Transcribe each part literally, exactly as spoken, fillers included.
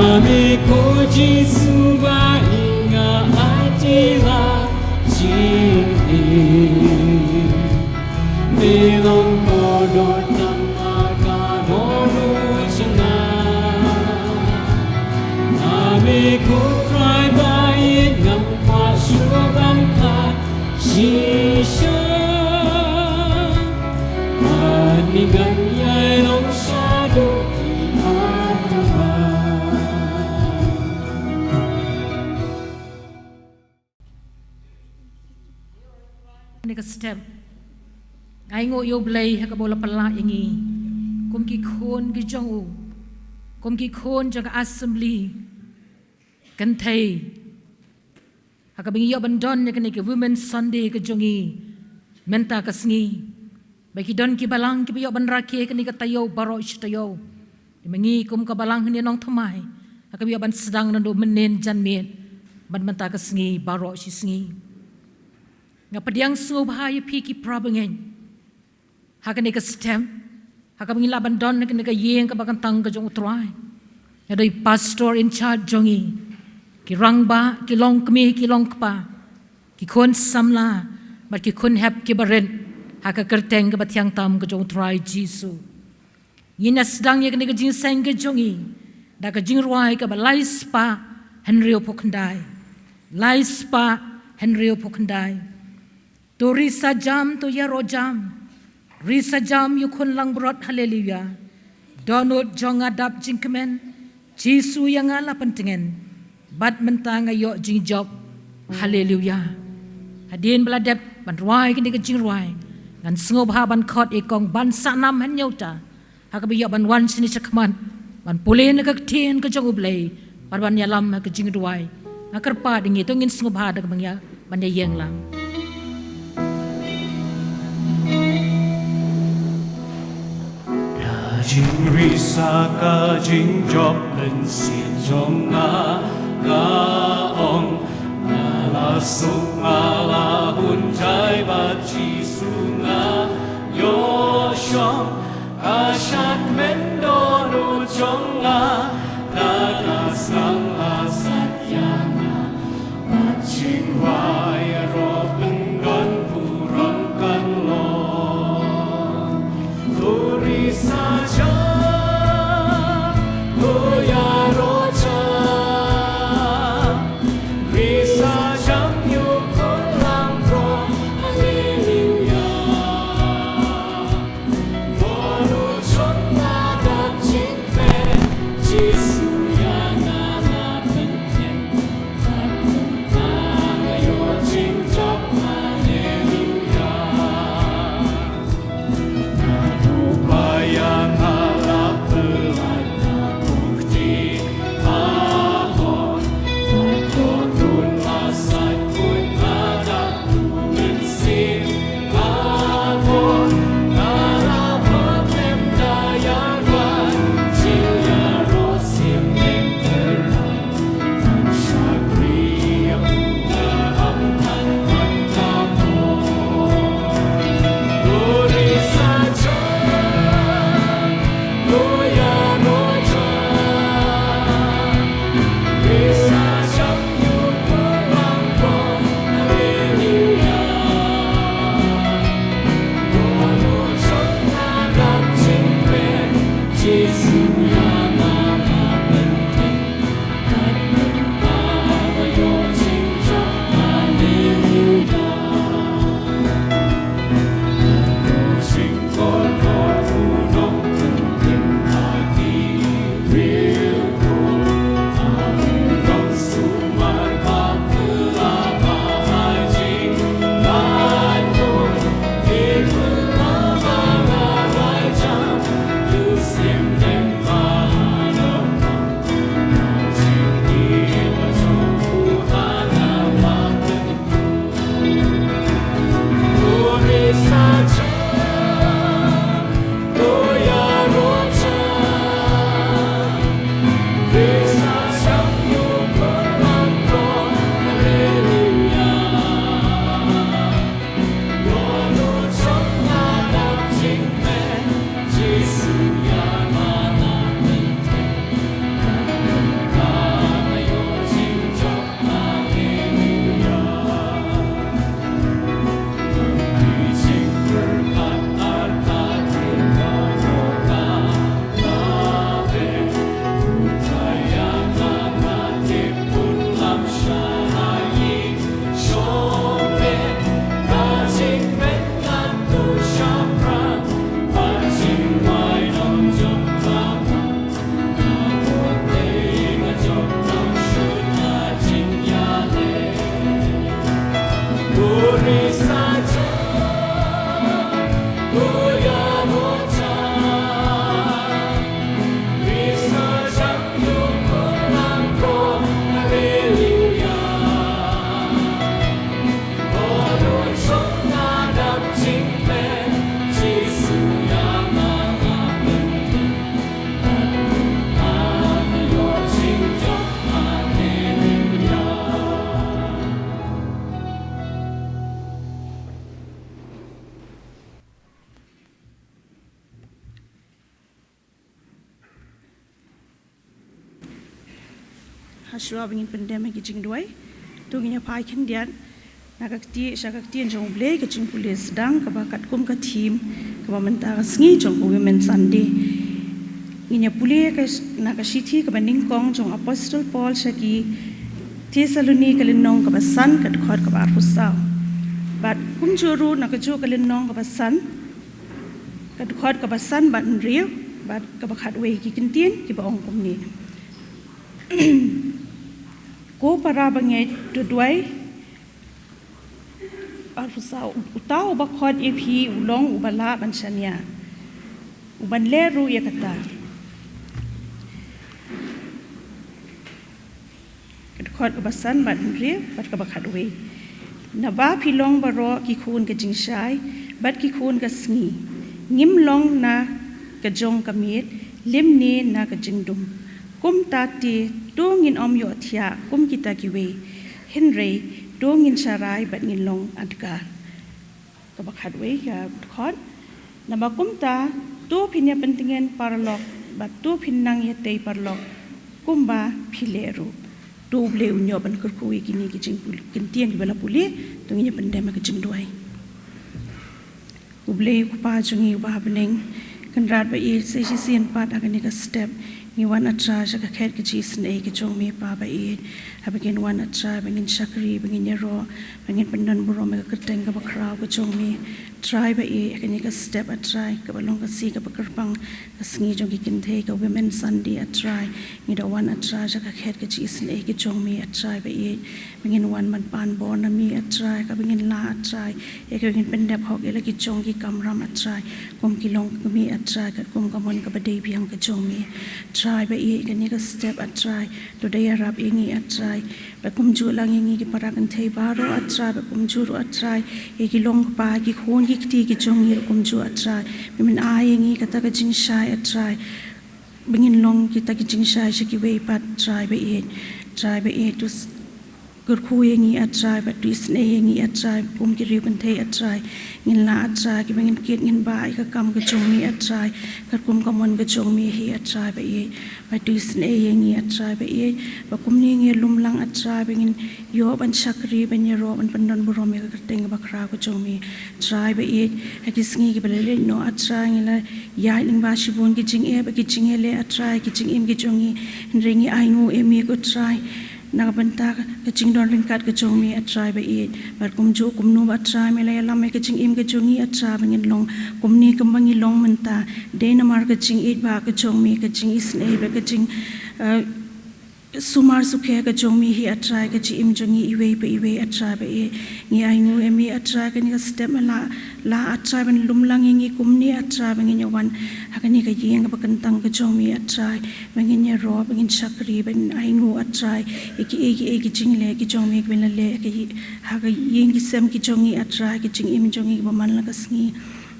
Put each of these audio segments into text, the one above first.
Ame ko Jisu ba i nga ai tila jingim. Me long ko dor tang ha ka dohnud jong nga. Ame ko Trai ba ïeit ngam kwah shuh ban khlad shisha. Ani ngan ïai long shaduh ki artylli. Kane ka step, ai nguh ïa U Blei ha kaba u la pynlah ïa ngi kum ki khun ki jong u, kum ki khun jong ka assembly. Kynthei, ha kaba ngi ïoh ban don ïa kane ka Women's Sunday ka jong ngi mynta ka sngi. Ba ki don ki balang kiba ïoh ban rakhe kane ka taïew baroh shi taïew. Te ma ngi kum ka balang hangne Nongthymmai, ha kaba ïoh ban sdang naduh mynnin janmiet bad mynta ka sngi baroh shi sngi. Nga pdiang sngewbha ïa phi ki para bangeit ha kane ka step, ha kaba ngi lah ban don ha kane ka ïing kaba kyntang ka jong U Trai. Nga dei pastor in charge jong ngi, ki rangbah, ki longkmie, ki longkpa, ki khun samla bad ki khun hep kiba rit ha ka kyrteng kaba thiang tam ka jong U Trai Jisu. Ngin ïa sdang ïa kane ka jingïaseng ka jong ngi da ka jingrwai kaba lai spah hynriewphew khyndai. Lai spah hynriewphew khyndai. To risa jam, to ïaroh jam. Risa jam ïa u Khun langbrot, haleluya. Dohnud jong nga dap jingkmen, Jisu ïa nga la pyntngen. Bad mynta nga ïoh jingjop, haleluya. Hadien ba la dep ban rwai kane ka jingrwai, ngan sngewbha ban khot ïa i kong Bansaknam Hynñiewta ha kaba ïoh ban wan shane shakhmat ban pule na ka ktien ka jong U Blei bad ban ïalam ha ka jingduwai. Nga kyrpad ïa ngi, to ngin sngewbha da kaba ngi ïa ban ïa ïeng lang. Da jingrisa ka jingjop mynsiem jong nga, nga ong, nga la suk, nga la hun jai bad Jisu nga ïoh shong. Ka shad kmen dohnud jong nga, na ka sdang la sat ïa nga. Bad jingrwai ïaroh pyndon burom kan long. To risa jam, to ïaroh jam. Risa jam ïa u Khun langbrot, haleluya. Dohnud jong nga Hashwa ba ngin pyndem ha ki jingduwai, to ngin ïa phai khyndiat na ka kti, sha ka ktien jong U Blei, ka jingpule sdang kaba katkum ka theme kaba mynta ka sngi jong ka Women's Sunday. Ngin ïa pule ka, na ka shithi kaba nyngkong jong Apostol Paul sha ki Thessaloni, ka lynnong kaba san, ka dkhot kaba arphew saw. Bad kumjuh ruh na kajuh ka lynnong kaba san, ka dkhot kaba san bad hynriew bad kaba khatwei, ki kyntien kiba ong kumne. Ko para bangeit, to duwai. Arphew saw. Uta uba khot ïa phi u long uba lah ban shaniah, u ban leh ruh ïa kata. Ka dkhot kaba san bad hynriew bad kaba khatwei. Naba phi long baroh ki khun ka jingshai bad ki khun ka sngi. Ngim long na ka jong ka miet, lymne na ka jingdum. Kumta te, to ngin ym ïohthiah kum kita kiwei, hynrei to ngin sharai bad ngin long adkar. Kaba khatwei ka dkhot. Naba kumta, to phin ïa pyntngen paralok bad to phin nang ïa tei paralok kumba phi leh ruh. To U Blei un ïoh ban kyrkhu ïa kine ki jingpule, kyntien kiba la pule, to ngin ïa pyndem ha ka jingduwai. U Blei U Kpa jong ngi uba ha bneng, Kynrad ba ïeit, sa shisien pat ha kane ka step ngi wan, A Trai, sha ka khet ka jingisynei ka jong me, Pa ba ïeit. Haba ngin wan, A Trai, ba ngin shakri, ba ngin ïaroh, ba ngin pyndon burom ïa ka kyrteng kaba khraw ka jong me, Trai ba ïeit. Ha kane ka step, A Trai, kaba long ka sngi kaba kyrpang, ka sngi jong ki kynthei, ka Women's Sunday, A Trai, ngi da wan, A Trai, sha ka khet ka jingisynei ka jong me, A Trai ba ïeit. Ba ngin wan ban pan bor na me, A Trai, kaba ngin lah, A Trai, ïa kaba ngin pyndep hok ïa la ki jong ki kamram, A Trai, kum ki long ka me, A Trai, katkum ka mon kaba dei biang ka jong me, Trai ba ïeit. Kane ka step, A Trai, to da ïarap ïa ngi, A Trai, bad kumjuh lang ïa ngi ki para kynthei baroh, A Trai, bad kumjuh ruh, A Trai, ïa ki long kpa, ki khun ki kti ki jong ngi ruh kumjuh, A Trai. Ba men ai ïa ngi kata ka jingshai, A Trai, ba ngin long kita ki jingshai sha kiwei pat, Trai ba ïeit. Trai ba ïeit, to s-, kyrkhu ïa ngi, A Trai, bad to isynei ïa ngi, A Trai, kum ki riew kynthei, A Trai. Ngin lah, A Trai, kiba ngin kit ngin bah ïa ka kam ka jong me, A Trai, katkum ka mon ka jong me hi, A Trai ba ïeit. Bad to isynei ïa ngi, A Trai ba ïeit, ba kumne ngi lum lang, A Trai, ba ngin ïoh ban shakri, ban ïaroh, ban pyndon burom ïa ka kyrteng kaba khraw ka jong me, Trai ba ïeit. Ha ki sngi kiba la leit noh, A Trai, ngi la ïaid lyngba shibun ki jingeh bad ki jingïaleh, A Trai, ki jingim ki jong ngi, hynrei ngi ainguh ïa me, ko Trai, na ka bynta ka jingdon ryngkat ka jong me, A Trai ba ïeit. Bad kumjuh kumno ba, A Trai, me la ïalam ïa ka jingim ka jong ngi, A Trai, ba ngin long kumne kumba ngi long mynta, dei namar ka jingïeit ba ka jong me, ka jingisynei bad ka jing, eh, sumar sukher ka jong me hi, A Trai, ka jingim jong ngi iwei pa iwei, A Trai ba ïeit. Ngi ainguh ïa me, A Trai, kane ka step me la lah, A Trai, ban lum lang ïa ngi kumne, A Trai, ba ngin ïa wan ha kane ka ïing kaba kyntang ka jong me, A Trai, ba ngin ïaroh, ba ngin shakri, ban ainguh, A Trai, ïa kiei kiei ki jingleh ki jong me kiba la leh ha ka ïing ki sem ki jong ngi, A Trai, ki jingim jong ngi kiba man la ka sngi.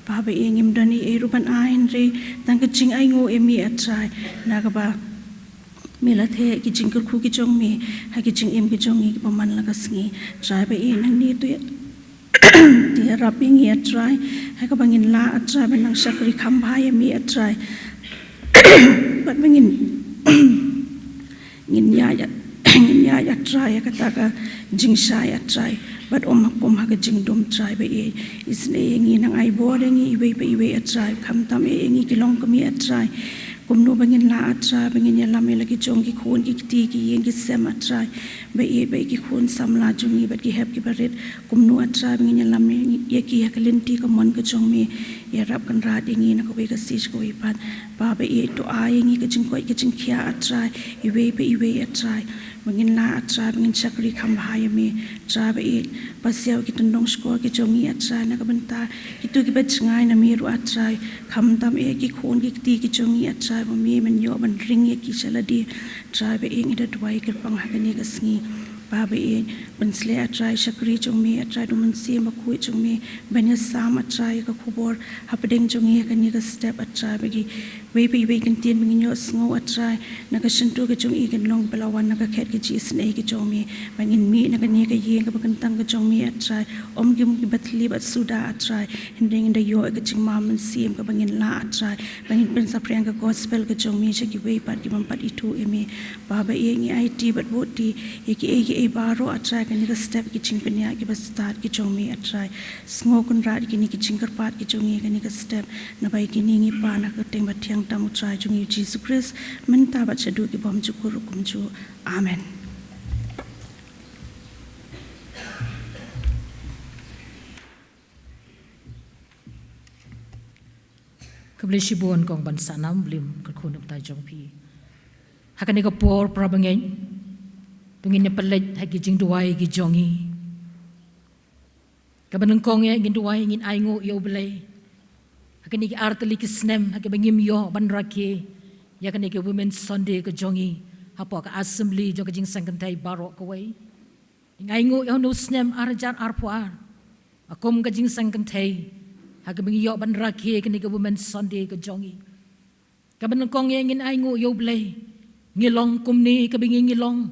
Pa ba ïeit, ngim don ei ei ruh ban ai, hynrei tang ka jingainguh ïa me, A Trai, na kaba me la theh ki jingkyrkhu ki jong me ha ki jingim ki jong ngi kiba man la ka sngi. Trai ba ïeit, nangne to ïa, to ïarap ïa ngi, A Trai, ha kaba ngin lah, A Trai, ban nang shakri kham bha ïa me, A Trai, bad ba ngin, ngin ïaid, ngin ïaid, A Trai, ïa kata ka jingshai, A Trai, bad ym ha kum ha ka jingdum, Trai ba ïeit. Isynei ïa ngi, nang ai bor ïa ngi iwei pa iwei, A Trai, khamtam eh ïa ngi ki longkmie, A Trai, kumno ba ngin lah, A Trai, ba ngin ïalam ïa la ki jong ki khun ki kti, ki ïing ki sem, A Trai ba ïeit, bad ïa ki khun samla jong ngi bad ki hep ki barit, kumno, A Trai, ba ngin ïalam ïa ki ha ka lynti ka mon ka jong me. Ïarap kynrad ïa ngi na kawei ka sngi sha kawei pat. Pa ba ïeit, to ai ïa ngi ka jingkoit ka jingkhiah, A Trai, iwei pa iwei, A Trai, ba ngin lah, A Trai, ba ngin shakri kham bha ïa me, Trai ba ïeit. Pasiaw ki tyndong shkor ki jong ngi, A Trai, na ka bynta kito kiba jngai na me ruh, A Trai, khamtam eh ki khun ki kti ki jong ngi, A Trai, ba me men ïoh ban ring ïa ki sha lade. Trai ba ïeit, ngi da duwai kyrpang ha kane ka sngi, Pa ba ïeit, pynshlei, A Trai, shakri jong me, A Trai, da u Mynsiem Bakhuid jong me ban ïasam, A Trai, ïa ka khubor hapdeng jong ngi ha kane ka step, A Trai, ba ki Wei pa iwei kyntien ba ngin ïohsngew, A Trai, na ka shyntur ka jong i kan long ba la wan na ka khet ka jingisynei ka jong me, ba ngin mih na kane ka ïing kaba kyntang ka jong me, A Trai, ym kum kiba thylli bad suda, A Trai, hynrei ngin da ïoh ïa ka jingmam mynsiem kaba ngin lah, A Trai, ba ngin pynsaphriang ka gospel ka jong me sha kiwei pat ki bym pat ithuh ïa me. Baba, ïa ngi aiti bad bud ti ïa kiei kiei baroh, A Trai, kane ka step ki jingpynïaid kiba stad ki jong me, A Trai. Sngew Kynrad ïa kine ki jingkyrpad ki jong ngi kane ka step, naba ïa kine ngi pan ha ka kyrteng ba thiang tam U Trai jong ngi U Jisu Khrist, mynta bad shaduh ki bymjukut ruh kumjuh. Amen. Khublei shibun kong ban sahnam, blim kyrkhu na bynta jong phi. Ha kane ka por para bangeit, to ngin ïa pynleit ha ki jingduwai ki jong ngi. Kaba nyngkong ïa ngin duwai, ngin ainguh ïa U Blei ha kine ki artylli ki snem ha kiba ngim ïoh ban rakhe ïa kane ka Women's Sunday ka jong ngi hapoh ka assembly jong ka Jingseng Kynthei baroh kawei. Ngi ainguh ïa une u snem ar hajar arphew ar ha kum ka Jingseng Kynthei ha kaba ngi ïoh ban rakhe kane ka Women's Sunday ka jong ngi. Kaba nyngkong ïa ngin ainguh ïa U Blei, ngi long kumne kaba ngi ngi long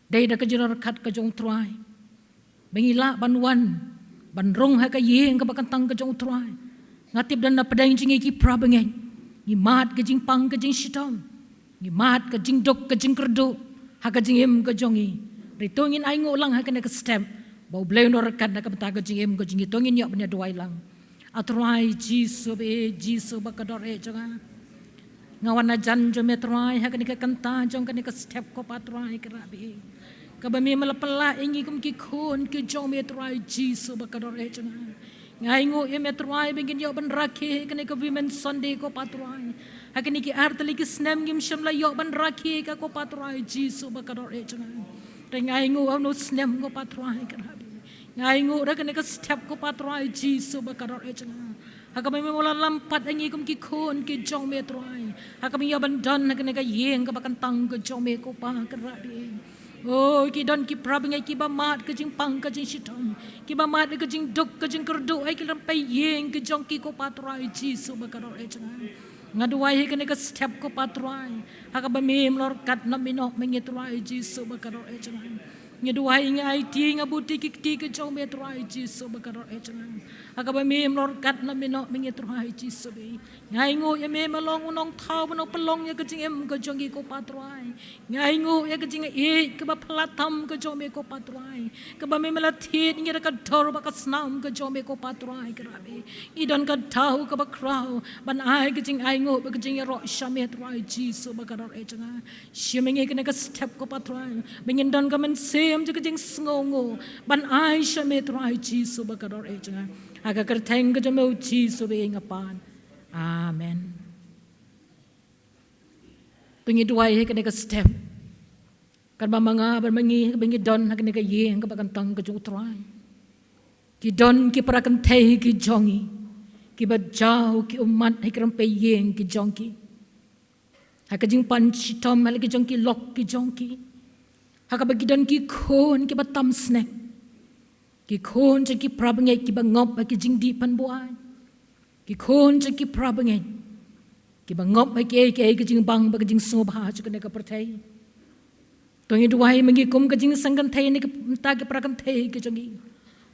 dei da ka jingryngkat ka jong U Trai, ba ngi lah ban wan ban rung ha ka ïing kaba kyntang ka jong U Trai. Nga tip don na pdeng jong ngi ki para bangeit ngi mad ka jingpang ka jingshitom, ngi mad ka jingduk ka jingkyrduh ha ka jingim ka jong ngi. Hynrei to ngin ainguh lang ha kane ka step ba U Blei un ryngkat na ka bynta ka jingim ka jong ngi. To ngin ïoh ban ïa duwai lang. A Trai Jisu ba ïeit, Jisu ba kordor eh jong nga, nga wan hajan jong me Trai ha kane ka kynta jong kane ka step ko Pa Trai Kynrad ba ïeit, kaba me me la pynlah ïa ngi kum ki khun ki jong me Trai Jisu ba kordor eh jong nga. Nga ainguh ïa me Trai ba ngin ïoh ban rakhe kane ka Women's Sunday ko Pa Trai. Ha kine ki artylli ki snem ngim shym la ïoh ban rakhe ka ko Pa Trai Jisu ba kordor eh jong nga. Te nga ainguh ha une u snem ko Pa Trai Kynrad ba ïeit, nga ainguh da kane ka step ko Pa Trai Jisu ba kordor eh jong nga, ha kaba me me la lam pat ïa ngi kum ki khun ki jong me Trai, ha kaba ngi ïoh ban don ha kane ka ïing kaba kyntang ka jong me ko Pa Kynrad ba ïeit. Oh, ki don ki para bangeit kiba mad ka jingpang ka jingshitom, kiba mad ka jingduk ka jingkyrduh ha ki rympei ïing ki jong ki ko Pa Trai Jisu ba kordor eh jong nga. Nga duwai ha kane ka step ko Pa Trai, ha kaba me me la ryngkat na mynno ma ngi Trai Jisu ba kordor eh jong nga. Nga duwai, nga aiti, nga bud ïa ki kti ki jong me Trai Jisu ba kordor eh jong nga, ha kaba me me la ryngkat na mynno ma ngi Trai Jisu ba ïeit. Nga ainguh ïa me me long u nongthaw ba nongpynlong ïa ka jingim ka jong ngi ko Pa Trai. Nga ainguh ïa ka jingïeit kaba phylla tam ka jong me ko Pa Trai, kaba me me la thied ïa ngi da ka dor bad ka snam ka jong me ko Pa Trai Kynrad ba ïeit. Ngi don ka daw kaba khraw ban ai ka jingainguh bad ka jingïaroh sha me Trai Jisu ba kordor eh jong nga. Shim ïa ngi kane ka step ko Pa Trai ba ngin don ka mynsiem jong ka jingsngewnguh ban ai sha me Trai Jisu ba kordor eh jong nga. Ha ka kyrteng ka jong me U Jisu ba ïeit nga pan. Amen. To ngi duwai ha kane ka step, katba ma nga bad ma ngi, ba ngi don ha kane ka ïing kaba kyntang ka jong U Trai, ki don ki para kynthei ki jong ngi kiba jaw ki ummat ha ki rympei ïing ki jong ki, ha ka jingpan shitom ha la ki jong ki lok ki jong ki, ha kaba ki don ki khun kiba tam sneng, ki khun jong ki para bangeit kiba ngop ha ki jingdih pynbuaid, ki khun jong ki para bangeit kiba ngop ha kiei kiei ki jingbang bad ki jingsngewbha jong kane ka pyrthei. To ngi duwai ma ngi kum ka Jingseng Kynthei ne ka bynta ki para kynthei ki jong ngi,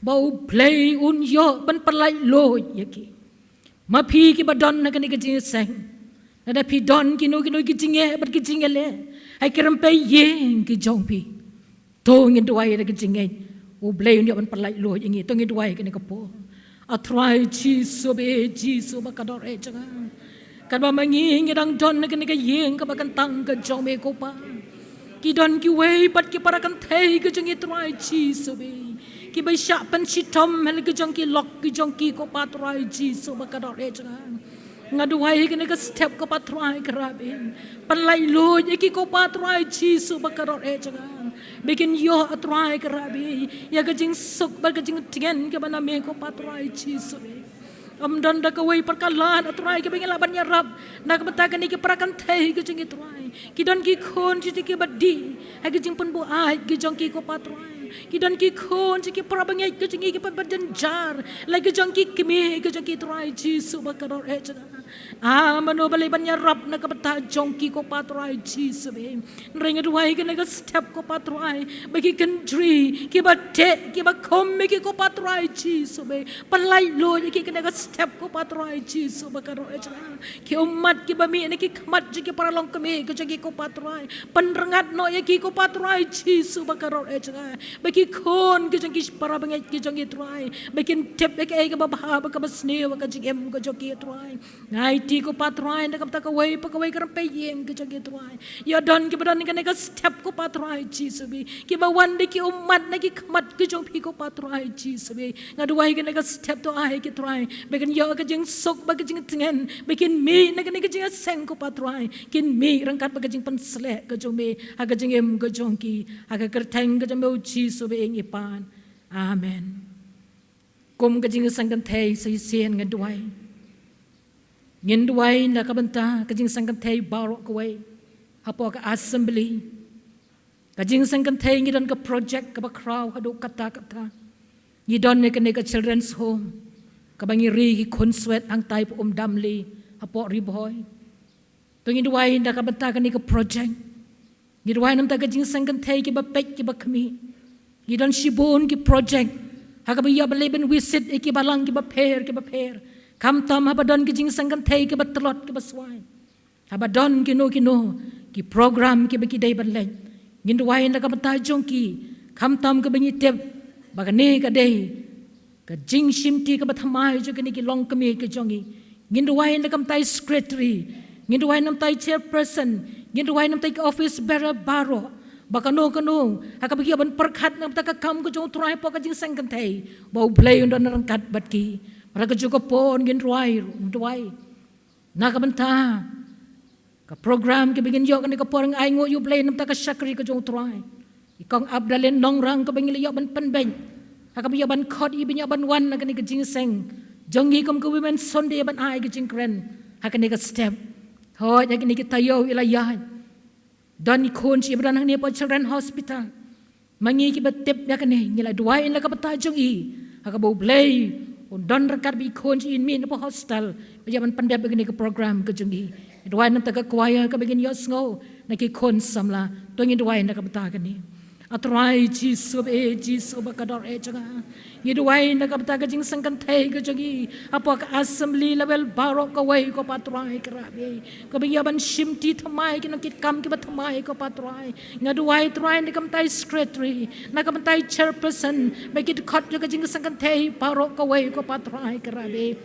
ba U Blei un ïoh ban pynlait luid ïa ki. Ma phi kiba don ha kane ka jingïaseng, lada phi don kino kino ki jingeh bad ki jingeh leh ha ki rympei ïing ki jong phi, to ngin duwai da ka jingngeit, U Blei un ïoh ban pynlait luid ïa ngi. To ngi duwai kane ka por. A Trai Jisu ba ïeit, Jisu ba kordor eh jong nga, katba ma ngi ngi dang don ha kane ka ïing kaba kyntang ka jong me ko Pa, ki don kiwei pat ki para kynthei ki jong ngi Trai Jisu ba ïeit, kiba shah pynshitom ha la ki jong ki lok ki jong ki ko Pa Trai Jisu ba kordor eh jong nga. Nga duwai ha kane ka step ko Pa Trai Kynrad ba ïeit, pynlait luid ïa ki ko Pa Trai Jisu ba kordor eh jong nga, ba kin ïoh A Trai Kynrad ba ïeit ïa ka jingsuk bad ka jingtngen kaba na me ko Pa Trai Jisu ba ïeit. Ym don da kawei pat ka lad A Trai kaba ngi lah ban ïarap na ka bynta kine ki para kynthei ki jong ngi Trai. Ki don ki khun ki jong ngi kiba dih ha ki jingpynbuaid ki jong ki ko Pa Trai. Ki don ki khun jong ngi, para bangeit ki jong ngi kiba jynjar la ki jong ki kmie ki jong ngi Trai Jisu ba kordor eh jong nga. Ah, mano ba leh ban ïarap na ka bynta jong ki ko Pa Trai Jisu bad. Hynrei nga duwai kane ka step ko Pa Trai, ba ki kynjri, ki ba teh, ki ba khum ïa ki ko Pa Trai Jisu bad. Pynlait lut ïa ki kane ka step ko Pa Trai Jisu ba ka roi jong nga. Ki ummat ki ba mih na ki khmat jong ki para longkmie ki jong ki ko Pa Trai. Pynrngat noh ïa ki ko Pa Trai Jisu ba ka roi jong nga. Ba ki khun ki jong ki para bangeit ki jong ki Trai. Ba kin tip ïa kaei kaba bha bad kaba sniew ha ka jingim ka jong ki Trai. Nga aiti ko Pa Trai na ka bynta kawei pa kawei ka rympei ïing ka jong ki Trai. Ïa don ki ba don kane ka step ko Pa Trai Jisu bad. Ki ba wan da ki ummat na ki khmat ki jong phi ko Pa Trai Jisu bad. Nga duwai kane ka step to ai ki Trai. Ba kin ïoh ka jingsuk bad ka jingtngen. Ba kin mih na kane ka jingïaseng ko Pa Trai. Kin mih ryngkat bad ka jingpynsleh ka jong me. Ha ka jingim ka jong ki. Ha ka kyrteng ka jong me u Jisu bad ïa ngi pan. Amen. Kum ka jingseng kynthei sa shisien nga duwai. Ngin duwai na ka bynta ka jingseng kynthei baroh kawei. Hapoh ka assembly. Ka jingseng kynthei ngi don ka project kaba khraw haduh katta katta. Ngi don ïa kane ka children's home. Kaba ngi ri ki khun swet hangtai pa Umdamli. Hapoh Ri Bhoi. To ngi duwai na ka bynta kane ka project. Ngi duwai namar ka jingseng kynthei ki ba peit ki ba khmih. Ngi don shibun ki project. Ha kaba ïa ba leh ban visit ïa ki balang ki ba pher ki ba pher. Khamtam haba don ki jingseng kynthei ki ba tlot ki ba swai. Haba don kino kino ki program ki ba ki dei ban leh. Ngin duwai na ka bynta jong ki. Khamtam kaba ngi tip ba kane ka dei ka jingshimti kaba thymmai jong kine ki longkmie ki jong ngi. Ngin duwai na ka bynta i secretary. Ngin duwai na ka bynta i chairperson. Ngin duwai na ka bynta i office bearer baroh. Ba kano kano ha kaba ki ïa ban pyrkhat na ka bynta ka kam ka jong u Trai hapoh ka jingseng kynthei. Ba u Blei un don ryngkat bad ki. Para ka jong ka por ngin duwai, ngin duwai. Na ka bynta ka program kaba ngin ïoh kane ka por nga ainguh ïa u Blei namar ka shakri ka jong u Trai. I kong Abdalin Nongrang kaba ngi la ïoh ban pynbeit. Ha kaba ïoh ban khot i ba ïoh ban wan na kane ka jingseng jong ngi kum ka Women's Sunday ban ai ka jingkren ha kane ka step. Hooid ha kine ki taïew i la ïaid. Don i khun jong i ba don hangne hapoh Children Hospital. Ma ngi ki ba tip ïa kane ngi la duwai na ka bynta jong i. Ha kaba u Blei un don ryngkat bad i khun jong i, in mih na hapoh hostel ba ïa ban pyndep ïa kane ka program ka jong i. Ngi duwai na ka bynta ka choir kaba ngin ïohsngew na ki khun samla. To ngin duwai na ka bynta kane. A Trai Jisu bad, eh, Jisu ba ka dor eh jong nga. Ngi duwai na ka bynta ka jingseng kynthei ka jong i. Hapoh ka assembly level baroh kawei ko Pa Trai Kynrad bad. Kaba ïa ban shimti thymmai ki nongkitkam kiba thymmai ko Pa Trai. Nga duwai Trai na ka bynta i secretary, na ka bynta i chairperson, ba ki dkhot ïa ka jingseng kynthei baroh kawei ko Pa Trai Kynrad bad.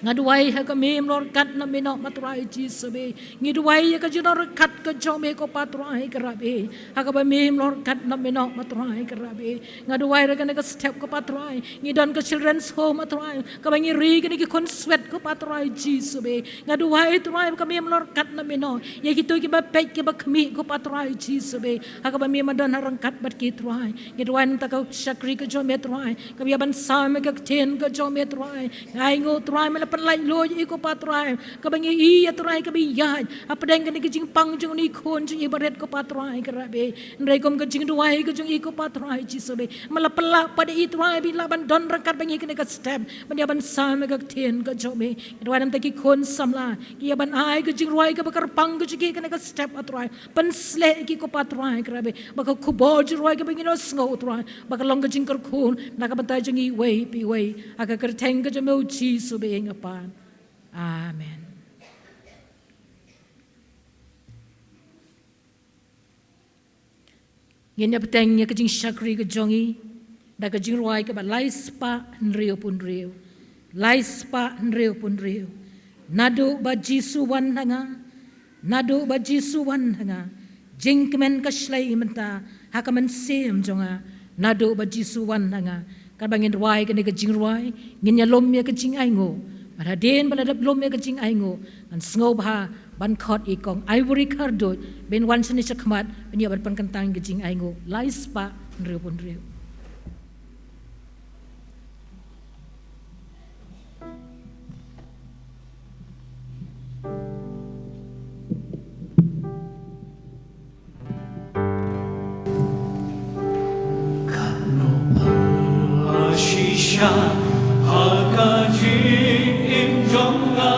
Nga duwai ha ka mim lor kat na mino ma Trai Jisu bad. Ngi duwai ïa ka jingdon ryngkat ka jong me ko Pa Trai Kynrad bad. Ha kaba mim lor kat na mino ma Trai Kynrad bad. Nga duwai ruh kane ka step ko Pa Trai. Ngi don ka children's home ma Trai. Kaba ngi ri kine ki khun swet ko Pa Trai Jisu bad. Nga duwai Trai ba ka mim lor kat na mino ïa kito kiba peit kiba khmih ko Pa Trai Jisu bad. Ha kaba mim don ha ryngkat bad ki Trai. Ngi duwai na ka bynta ka shakri ka jong me Trai. Kaba ïa ban sam ïa ka ktien ka jong me Trai. Nga ainguh Trai me la pynlait lut ïa i ko Pa Trai. Kaba ngi ïohi ïa Trai kaba ïaid hapdeng kane ka jingpang jong une i khun jong i barit ko Pa Trai Kynrad bad. Hynrei kum ka jingduwai ka jong i ko Pa Trai Jisu bad. Me la pynlah pat ïa i Trai ba i lah ban don ryngkat bad ngi ha kane ka step. Ban ïa ban sam ïa ka ktien ka jong me. Ngi duwai na ka bynta ki khun samla. Ki ïa ban ai ka jingrwai kaba kyrpang ka jong ki ha kane ka step ah Trai. Pynsleh ïa ki ko Pa Trai Kynrad bad. Ba ka khubor jingrwai kaba ngin ïohsngew Trai. Ba ka long ka jingkyrkhu na ka bynta jong ngi iwei pa iwei. Ha ka kyrteng ka jong me u Jisu bad ïa nga pan. Amen. Ngin ïa bteng ïa ka jingshakri ka jong ngi da ka jingrwai kaba lai spah hynriew phew hynriew. Lai spah hynriew phew hynriew. Naduh ba Jisu wan ha nga, naduh ba Jisu wan ha nga, jingkmen ka shlei mynta ha ka mynsiem jong nga, naduh ba Jisu wan ha nga. Katba ngin rwai kane ka jingrwai, ngin ïa lum ïa ka jingainguh. Bad hadien ba la dep lum ïa ka jingainguh, ngan sngewbha ban khot i kong Ivory Kharduid, ban wan shane shakhmat, ban ïa ban pynkyntang ka jingainguh. Lai spah hynriew phew hynriew. Katno phylla shisha ha ka jingim jong nga.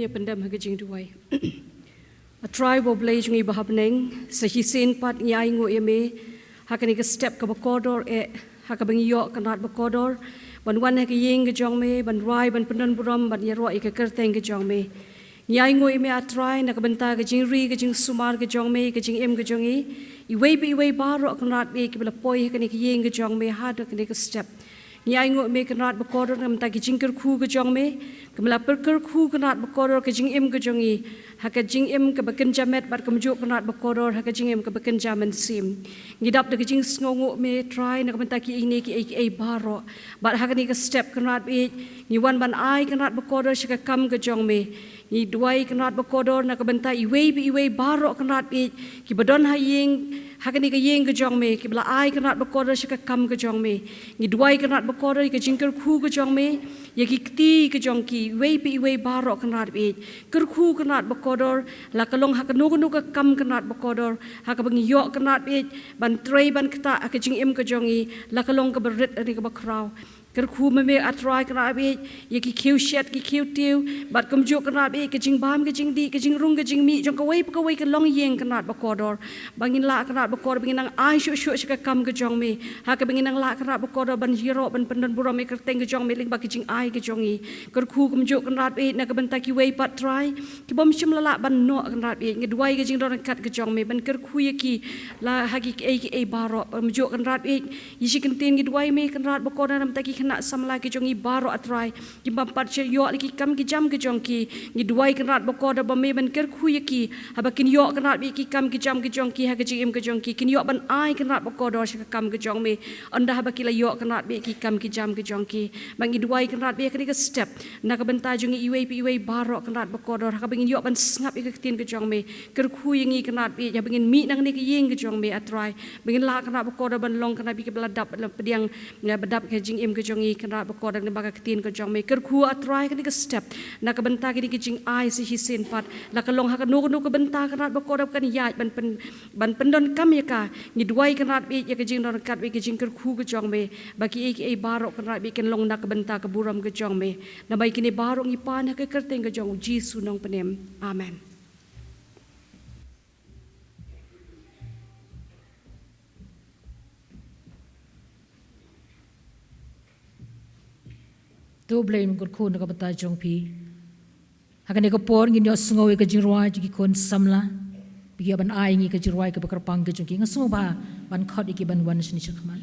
Ïa pyndem ha ka jingduwai. A Trai ba Blei jong ngi ba ha bneng, sa shisien pat ngi ainguh ïa me ha kane ka step kaba kordor eh, ha kaba ngi ïoh Kynrad ba kordor ban wan ha ka ïing ka jong me, ban rai, ban pyndon burom, ban ïaroh ïa ka kyrteng ka jong me. Ngi ainguh ïa me A Trai na ka bynta ka jingri, ka jingsumar ka jong me, ka jingim ka jong ngi, iwei pa iwei baroh Kynrad ba ïeit kiba la poi ha kane ka ïing ka jong me ha kane ka step. Ngi ainguh ïa me Kynrad ba kordor na ka bynta ki jingkyrkhu ka jong me, kiba la pyrkyrkhu Kynrad ba kordor ka jingim ka jong ngi ha ka jingim kaba kynja met bad kumjuh Kynrad ba kordor ha ka jingim kaba kynja mynsiem. Ngi dap da ka jingsngewnguh me Trai na ka bynta kiei kiei baroh. Bad ha kane ka step Kynrad ba ïeit, ngi wan ban ai Kynrad ba kordor sha ka kam ka jong me. Ngi duwai Kynrad ba kordor na ka bynta iwei pa iwei baroh Kynrad ba ïeit kiba don ha ïing, ha kane ka ïing ka jong me, kiba la ai Kynrad ba kordor sha ka kam ka jong me. Ngi duwai Kynrad ba kordor ïa ka jingkyrkhu ka jong me ïa ki kti ka jong ki, iwei pa iwei baroh Kynrad ba ïeit. Kyrkhu Kynrad ba kordor, la ka long ha kano kano ka kam Kynrad ba kordor, ha kaba ngi ïoh Kynrad ba ïeit ban trei ban ktah ha ka jingim ka jong ngi, la ka long kaba rit lane kaba khraw. Kyrkhu ma me A Trai Kynrad ba ïeit ïa ki khiew shet, ki khiew tiew, bad kumjuh Kynrad ba ïeit ka jingbam ka jingdih, ka jingrung ka jingmih jong kawei pa kawei ka longïing Kynrad ba kordor. Ba ngin lah Kynrad ba kordor, ba ngin nang ai shuh shuh sha ka kam ka jong me, ha kaba ngin nang lah Kynrad ba kordor ban ïaroh, ban pyndon burom ïa ka kyrteng ka jong me lyngba ka jingai ka jong ngi. Kyrkhu kumjuh Kynrad ba ïeit na ka bynta kiwei pat Trai, ki bym shym la lah ban noh Kynrad ba ïeit. Ngi duwai ka jingdon ryngkat ka jong me ban kyrkhu ïa ki, la ha kiei kiei baroh. Kumjuh Kynrad ba ïeit, ïa shi kyntien ngi duwai me Kynrad ba kordor na ka bynta ki khynnah samla ki jong ngi baroh A Trai, ki bym pat shu ïoh leh ki kam ki jam ki jong ki. Ngi duwai Kynrad ba kordor ba me ban kyrkhu ïa ki, haba kin ïoh Kynrad ba ïeit ki kam ki jam ki jong ki ha ka jingim ka jong ki, kin ïoh ban ai Kynrad ba kordor sha ka kam ka jong me, ynda haba ki la ïoh Kynrad ba ïeit ki kam ki jam ki jong ki. Ba ngi duwai Kynrad ba ïeit ha kane ka step na ka bynta jong ngi iwei pa iwei baroh Kynrad ba kordor, ha kaba ngin ïoh ban sngap ïa ka ktien ka jong me. Kyrkhu ïa ngi Kynrad ba ïeit, haba ngin mih na kane ka ïing ka jong me A Trai, ba ngin lah Kynrad ba kordor ban long Kynrad ba ïeit kiba la dap, la pdiang, la ba dap ka jingim ka jong ngi Kynrad ba kordor lyngba ka ktien ka jong me. Kyrkhu A Trai kane ka step na ka bynta kane ka jingai sa shisien pat, la ka long ha kano kano ka bynta Kynrad ba kordor kan ïaid ban pyn-, ban pyndonkam ïa ka. Ngi duwai Kynrad ba ïeit ïa ka jingdon ryngkat bad ka jingkyrkhu ka jong me, ba kiei kiei baroh Kynrad ba ïeit kin long na ka bynta ka burom ka jong me. Namar kine baroh ngi pan ha ka kyrteng ka jong U Jisu Nongpynim. Amen. To U Blei un kyrkhu na ka bynta jong phi. Ha kane ka por ngin ïohsngew ïa ka jingrwai jong ki khun samla. Ba ki ïoh ban ai ngi ka jingrwai kaba kyrpang ka jong ki. Nga sngewbha ban khot ïa ki ban wan shane shakhmat.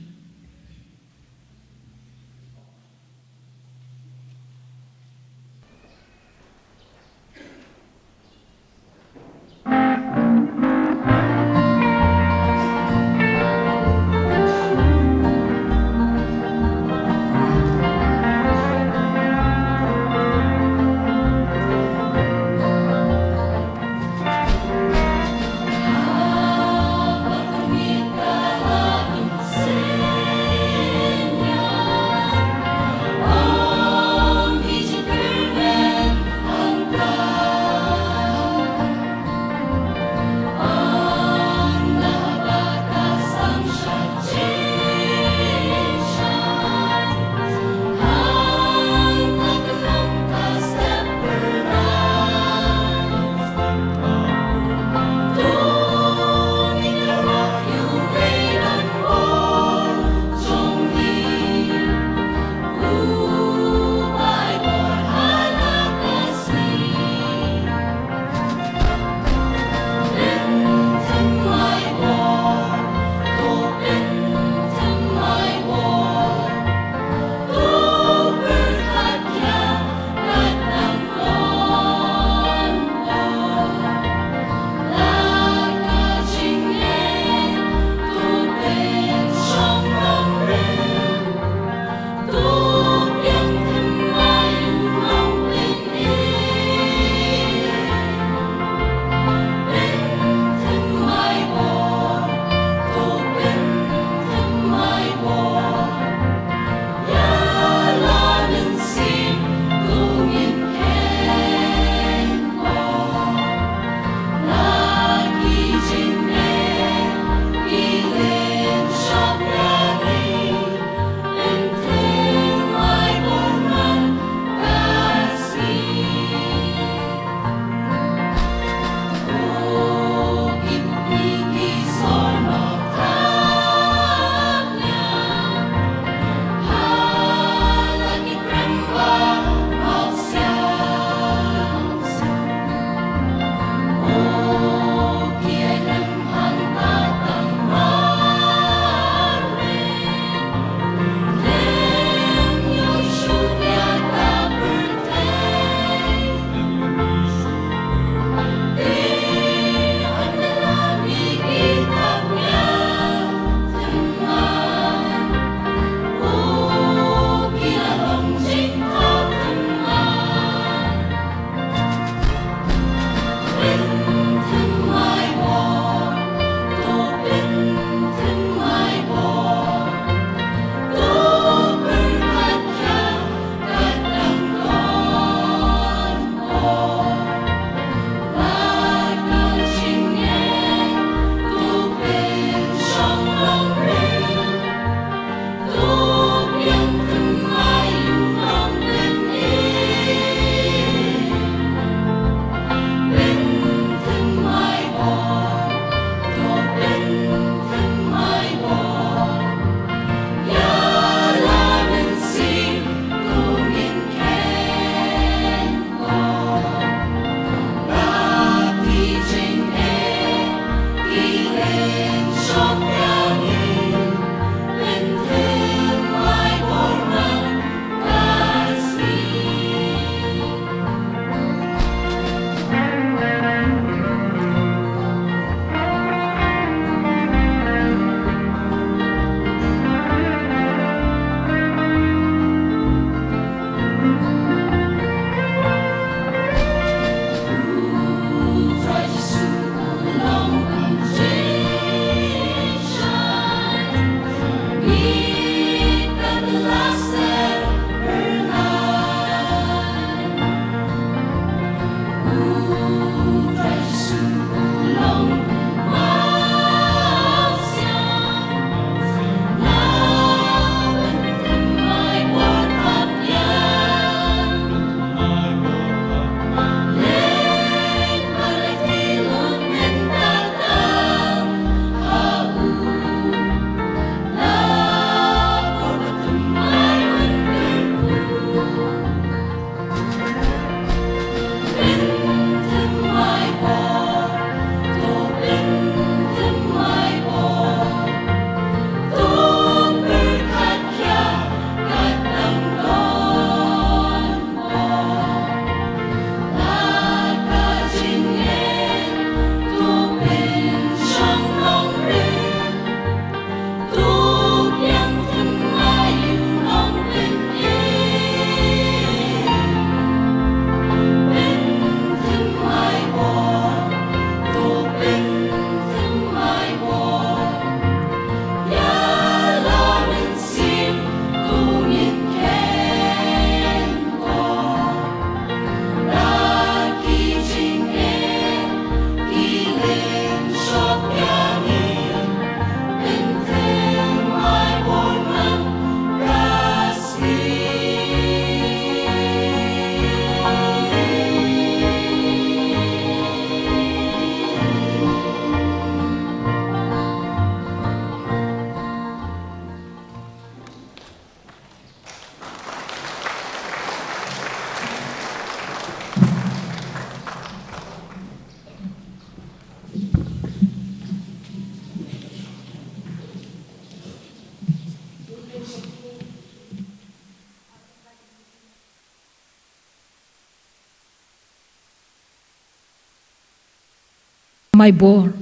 thymmai bor.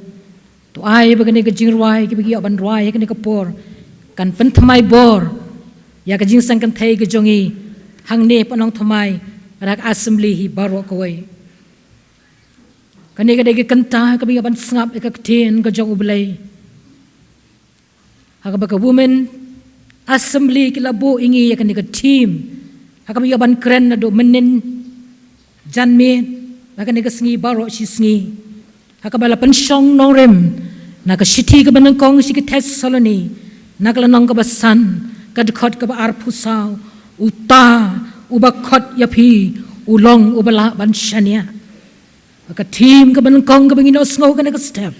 To ai ba kane ka jingrwai kaba ngi ïoh ban rwai ha kane ka por kan pynthymmai bor ïa ka jingseng kynthei ka jong ngi hangne ha Nongthymmai, ha ka assembly hi baroh kawei. Kane ka dei ka kynta kaba ngi ïoh ban sngap ïa ka ktien ka jong U Blei. Ha kaba ka Women Assembly ki la buh ïa ngi ïa kane ka theme ha kaba ngi ïoh ban kren naduh mynnin janmiet ha kane ka sngi baroh shi sngi. Ha kaba la pynshong nongrim na ka shithi kaba nyngkong sha ki Thessaloni, na ka lynnong kaba san, ka dkhot kaba arphew saw, uta uba khot ïa phi u long uba lah ban shaniah. Ka theme kaba nyngkong kaba ngin ïohsngew ha kane ka step,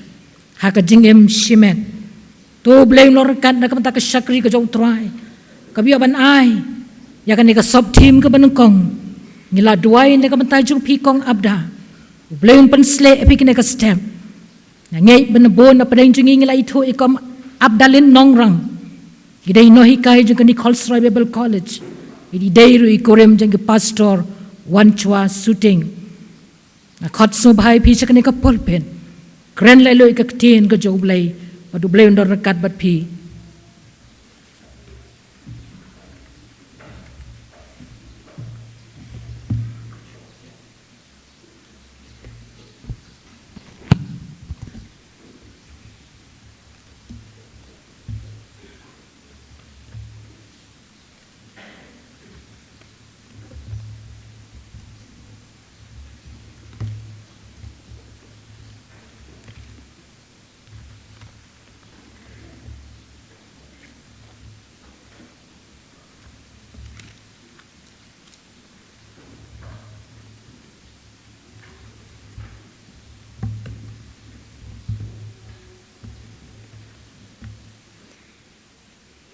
ha ka jingim shimet. To U Blei un long ryngkat na ka bynta ka shakri ka jong U Trai kaba ïoh ban ai ïa kane ka sub theme kaba nyngkong. Ngi la duwai na ka bynta jong phi Kong Abda, U Blei un pynshlur ïa phi ha kane ka step. Nga ngeit ba na bun na pdeng jong ngi ngi la ithuh ïa i Kong Abdalin Nongrang. I dei i nonghikai jong ka Nichols Roy Bible College. I dei ruh i kurim jong i Pastor Wanchwa Suting. Nga khot sngewbha ïa phi sha kane ka pulpit. Kren leh lut ïa ka ktien ka jong U Blei, bad U Blei un don ryngkat bad phi.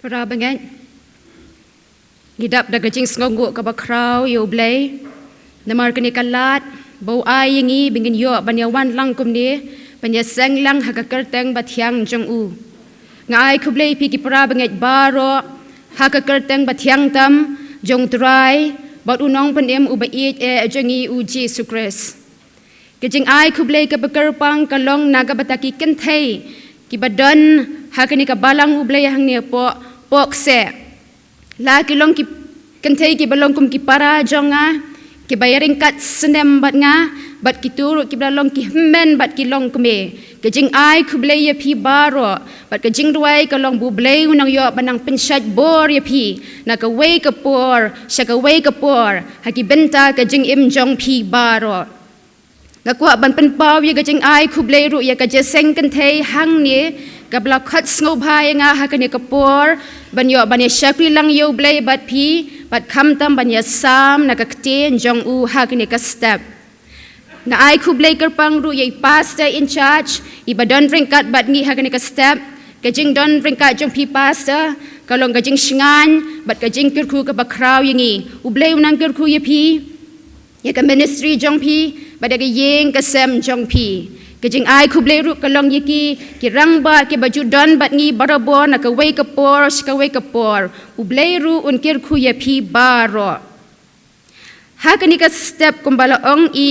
Para bangeit, ngi dap da ka jingsngewnguh kaba khraw ïa U Blei namar kane ka lad ba u ai ïa ngi ba ngin ïoh ban ïa wan lang kumne, ban ïa seng lang ha ka kyrteng ba thiang jong u. Nga ai khublei ïa phi ki para bangeit baroh ha ka kyrteng ba thiang tam jong U Trai bad U Nongpynim uba ïeit eh jong ngi U Jisu Khrist. Ka jingai khublei kaba kyrpang ka long na ka bynta ki kynthei kiba don ha kane ka balang U Blei hangne hapoh, hapoh kseh. La ki long ki kynthei kiba long kum ki para jong nga, kiba ïa ryngkat snem bad nga, bad kito ruh kiba la long ki hynmen bad ki longkmie. Ka jingai khublei ïa phi baroh, bad ka jingduwai ka long ba U Blei un nang ïoh ban nang pynshait bor ïa phi na kawei ka por sha kawei ka por ha ki bynta ka jingim jong phi baroh. Nga kwah ban pynpaw ïa ka jingai khublei ruh ïa ka jingïaseng kynthei hangne kaba la khot sngewbha ïa nga ha kane ka por ban ïoh ban ïa shakri lang ïa U Blei bad phi, bad khamtam ban ïa sam na ka ktien jong u ha kane ka step. Nga ai khublei kyrpang ruh ïa i pastor in charge iba don ryngkat bad ngi ha kane ka step. Ka jingdon ryngkat jong phi pastor ka long ka jingshngaiñ bad ka jingkyrkhu kaba khraw ïa ngi. U Blei un nang kyrkhu ïa phi, ïa ka ministry jong phi, bad ïa ka ïing ka sem jong phi. Ka jingai khublei ruh ka long ïa ki, ki rangbah kiba ju don bad ngi barabor na kawei ka por sha kawei ka por. U Blei ruh un kyrkhu ïa phi baroh. Ha kane ka step kumba la ong i,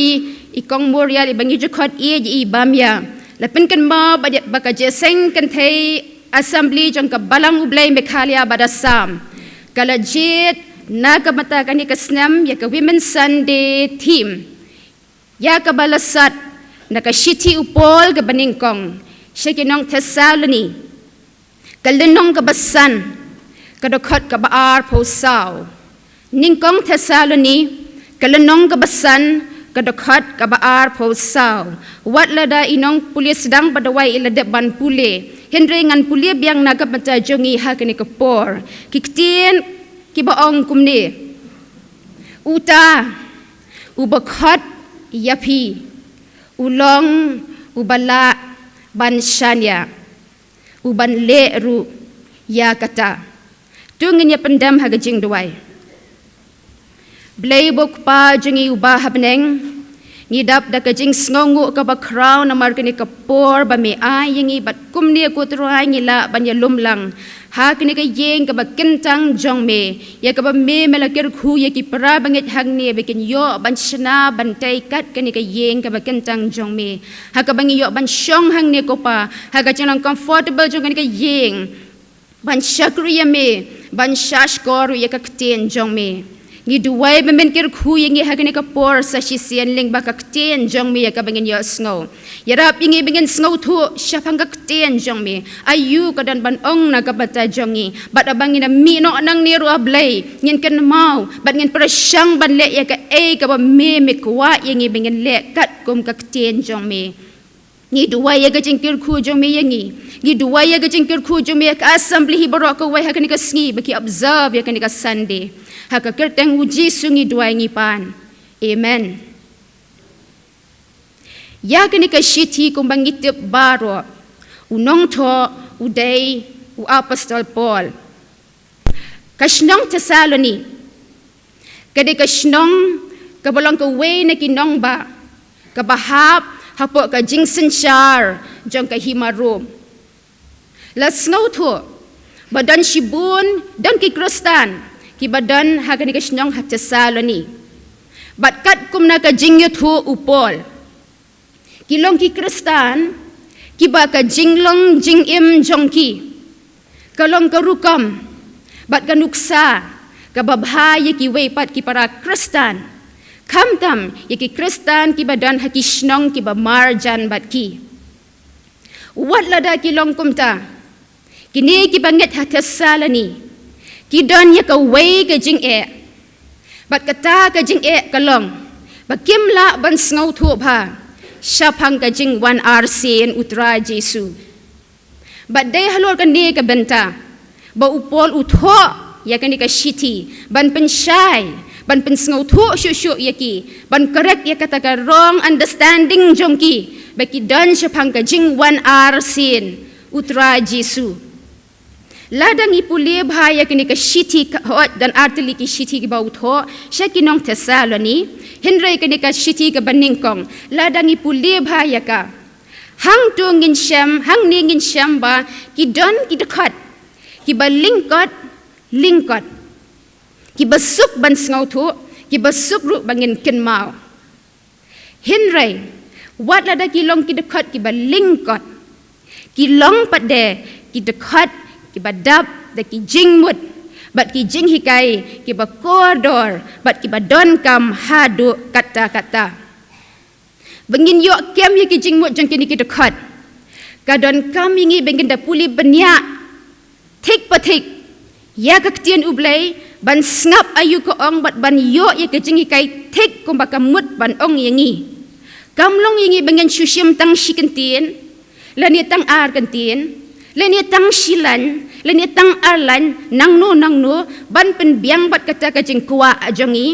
i Kong Muriel iba ngi ju khot ïa i bam ïa. La pynkynmaw ba ka jingïaseng kynthei assembly jong ka Balang U Blei Meghalaya bad Assam ka la jied na ka bynta kane ka snem ïa ka Women's Sunday theme, ïa kaba la sot na ka shithi u Paul kaba nyngkong sha ki nong Thessaloni, ka lynnong kaba san, ka dkhot kaba arphew saw. Nyngkong Thessaloni, ka lynnong kaba san, ka dkhot kaba arphew saw. Wat lada i nongpule sdang ba dawai i la dep ban pule, hynrei ngan pule biang na ka bynta jong ngi ha kane ka por. Ki ktien kiba ong kumne: Uta uba khot ïa phi u long uba lah ban shaniah, u ban leh ruh ïa kata. To ngin ïa pyndem ha ka jingduwai. Blei bad Kpa jong ngi uba ha bneng, Ngi dap da ka jingsngewnguh kaba khraw namar kane ka por ba me ai ïa ngi, bad kumne ko Trai ngi lah ban ïalum lang ha kane ka ïing kaba kyntang jong me, ïa kaba me me la kyrkhu ïa ki para bangeit hangne ba kin ïoh ban shna ban tei kat kane ka ïing kaba kyntang jong me, ha kaba ngi ïoh ban shong hangne ko Pa, ha ka jinglong comfortable jong kane ka ïing, ban shakri ïa me, ban shahshkor ruh ïa ka ktien jong me. Ngi duwai ba men kyrkhu ïa ngi ha kane ka por sa shisien lyngba ka ktien jong me ïa kaba ngin ïohsngew. Ïarap ïa ngi ba ngin sngewthuh shaphang ka ktien jong me, aïu ka don ban ong na ka bynta jong ngi, bad haba ngin ïa mih noh nangne ruh, A Blei, ngin kynmaw bad ngin pyrshang ban leh ïa kaei kaba me me kwah ïa ngi ba ngin leh katkum ka ktien jong me. Ngi duwai ïa ka jingkyrkhu jong me ïa ngi. Ngi duwai ïa ka jingkyrkhu jong me ïa ka assembly hi baroh kawei ha kane ka sngi ba ki observe ïa kane ka Sunday. Ha ka kyrteng U Jisu ngi duwai ngi pan. Amen. Ïa kane ka shithi kumba ngi tip baroh, u nongthoh u dei u apostol Paul. Ka shnong Thessaloni ka dei ka shnong kaba long kawei na ki nongbah kaba hap hapoh ka jingsynshar jong ka hima Rom. La sngewthuh ba don shibun, don ki Khristan kiba don ha kane ka shnong ha Thessaloni. Bad katkum na ka jingïathuh u Paul, ki long ki Khristan kiba ka jinglong jingim jong ki ka long ka rukom bad ka nuksa kaba bha ïa kiwei pat ki para Khristan, khamtam ïa ki Khristan kiba don ha ki shnong kiba marjan bad ki. Wat lada ki long kumta, kine kiba ngeit ha Thessaloni ki don ïa kawei ka jingeh, bad kata ka jingeh ka long ba kim lah ban sngewthuh bha shaphang ka jingwan arsien U Trai Jisu. Bad dei halor kane ka bynta ba u Paul u thoh ïa kane ka shithi ban pynshai, ban pynsngewthuh shuh shuh ïa ki, ban correct ïa kata ka wrong understanding jong ki ba ki don shaphang ka jingwan arsien U Trai Jisu. Lada ngi pule bha ïa kane ka shithi, ka hooid don artylli ki shithi kiba u thoh sha ki nong Thessaloni, hynrei kane ka shithi kaba nyngkong, lada ngi pule bha ïa ka, hangto ngin shem, hangne ngin shem ba ki don ki dkhot kiba lyngkot lyngkot, kiba suk ban sngewthuh, kiba suk ruh ba ngin kynmaw. Hynrei wat lada ki long ki dkhot kiba lyngkot, ki long pat de ki dkhot kiba dap da ki jingmut bad ki jinghikai kiba kordor bad kiba donkam haduh katta katta. Ba ngin ïoh kem ïa ki jingmut jong kine ki dkhot, ka donkam ïa ngi ba ngin da pule bniah thik pa thik ïa ka ktien U Blei, ban sngap aïu ka ong bad ban ïoh ïa ka jinghikai thik kumba ka mut ban ong ïa ngi. Kam long ïa ngi ba ngin shu shim tang shi kyntien, lane tang ar kyntien, lane tang shi lain, lane tang ar lain, nangno nangno, ban pynbiang bad kata ka jingkwah jong ngi,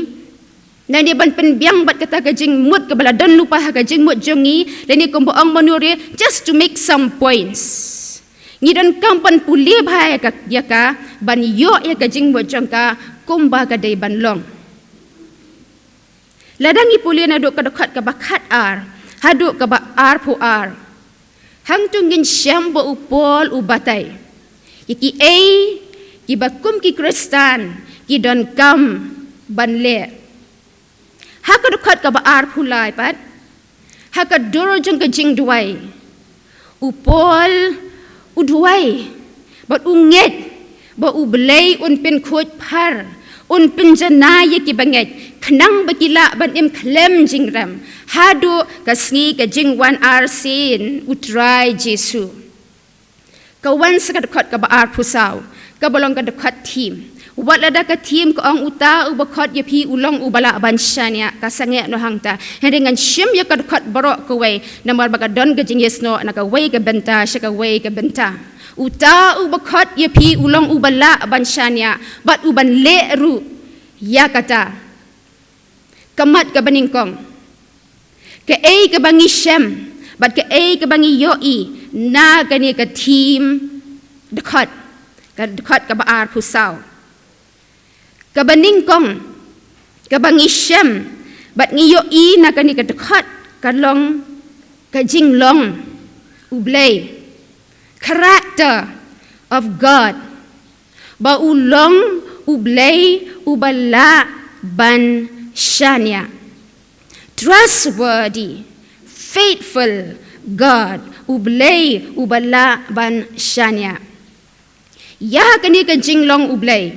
lane ban pynbiang bad kata ka jingmut kaba la don lypa ha ka jingmut jong ngi, lane kumba ong mano re, just to make some points. Ngi donkam ban pule bha ïa ka, ïa ka, ban ïoh ïa ka jingmut jong ka kumba ka dei ban long. Lada ngi pule naduh ka dkhot kaba khat ar haduh kaba arphew ar, hangto ngin shem ba u Paul u batai ïa kiei kiba kum ki Khristan ki donkam ban leh. Ha ka dkhot kaba arphew lai pat, ha ka dur jong ka jingduwai, u Paul u duwai bad u ngeit ba U Blei un pynkhuid phar, un pynjanai ïa kiba ngeit, khnang ba ki lah ban im khlem jingrem haduh ka sngi ka jingwan arsien U Trai Jisu. Ka wan sa ka dkhot kaba arphew saw, kaba long ka dkhot thim. Wat lada ka thim ka ong uta uba khot ïa phi u long uba lah ban shaniah, ka sangeh noh hangta. Hynrei ngan shim ïa ka dkhot baroh kawei namar ba ka don ka jingïasnoh na kawei ka bynta sha kawei ka bynta. Uta uba khot ïa phi u long uba lah ban shaniah bad uban leh ruh ïa kata. Ka mat kaba nyngkong, kaei kaba ngi shem bad kaei kaba ngi ïohi na kane ka thim dkhot, ka dkhot kaba arphew saw. Kaba nyngkong kaba ngi shem Bad ngi ïohi na kane ka dkhot ka long ka jinglong U Blei, character of God, ba u long U Blei uba lah ban shaniah. Trustworthy, faithful God, U Blei uba lah ban shaniah. Ïa kane ka jinglong U Blei,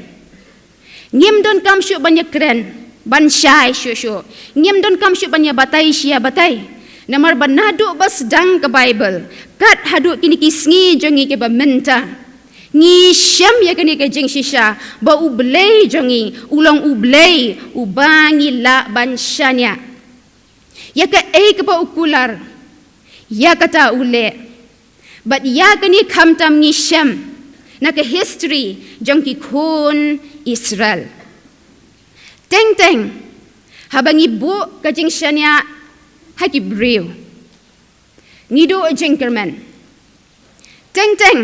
ngim donkam shuh ban ïakren ban shai shuh shuh, ngim donkam shuh ban ïabatai shi ïabatai. Namar ba naduh ba sdang ka Baibl kat haduh kine ki sngi jong ngi kiba mynta, ngi shem ïa kane ka jingshisha ba U Blei jong ngi u long U Blei uba ngi lah ban shaniah. Ïa kaei kaba u kular, ïa kata u leh. Bad ïa kane khamtam ngi shem na ka history jong ki khun Israel. Teng teng haba ngi buh ka jingshaniah ha ki briew, ngi duh jingkyrmen. Teng teng